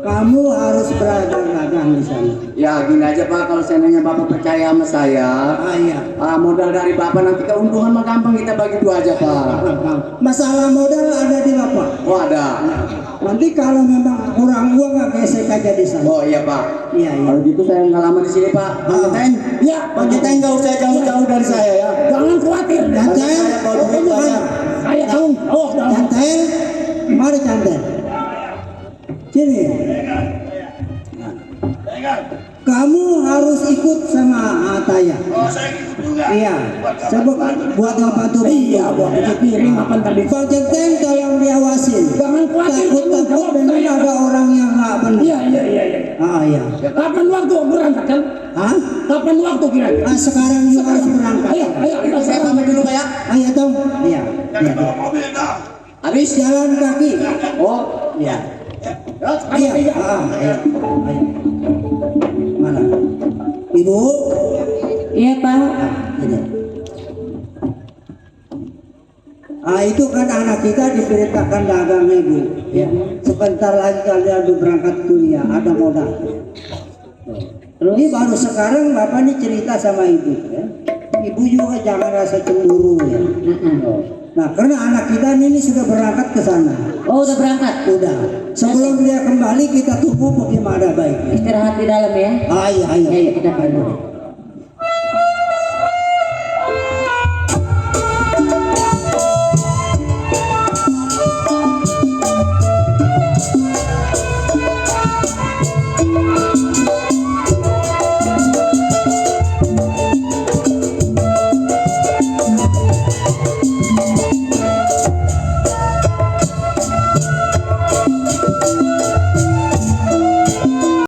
Kamu harus belajar dagang di sana. Ya gini aja Pak, kalau seandainya Bapak percaya sama saya, Iya. modal dari Bapak nanti keuntungan mah gampang kita bagi 2 aja Pak. Masalah modal ada di Bapak. Oh ada. Nanti kalau memang kurang uang nggak gesek aja di sana. Oh iya Pak. Iya iya. Kalau gitu saya nggak lama di sini Pak. Bang Genteng. Iya. Bang Genteng nggak usah jauh-jauh dari saya ya. Jangan khawatir. Cantel, Saya tahu. Oh, cantel, mari cantel. Sini. Kamu harus ikut sama Ataya. Oh saya ikut juga. Iya. Sebab buat apa tuh? iya, buat cuci piring apa tadi? Bang Genteng tolong diawasin. Jangan khawatir. Takut memang ada orang yang nggak benar. Iya, iya, iya, iya. Ah iya. Kapan waktu berangkat kan? Hah? Kapan waktu kira-kira? Ah sekarang juga harus berangkat. Ayo, ayo, ayo. Saya pamit dulu Pak ya. Ayo dong. Iya. Iya. Bawa mobil dah. Habis jalan kaki. Oh Iya. Iya, Iya. Ayo. Ayo. Mana? Ibu. Iya Pak. Ini. Ah itu kan anak kita diperintahkan dagang ibu. Ya. Sebentar lagi kalian udah berangkat kuliah, ada modal. Terus ini baru sekarang bapak nih cerita sama ibu. Ya. Ibu juga jangan rasa cemburu ya. Nah karena anak kita ini sudah berangkat ke sana. Oh udah berangkat. Udah. Sebelum dia kembali kita tunggu bagaimana baiknya. Istirahat di dalam ya. Ayo, ayo. Ayo kita bantu.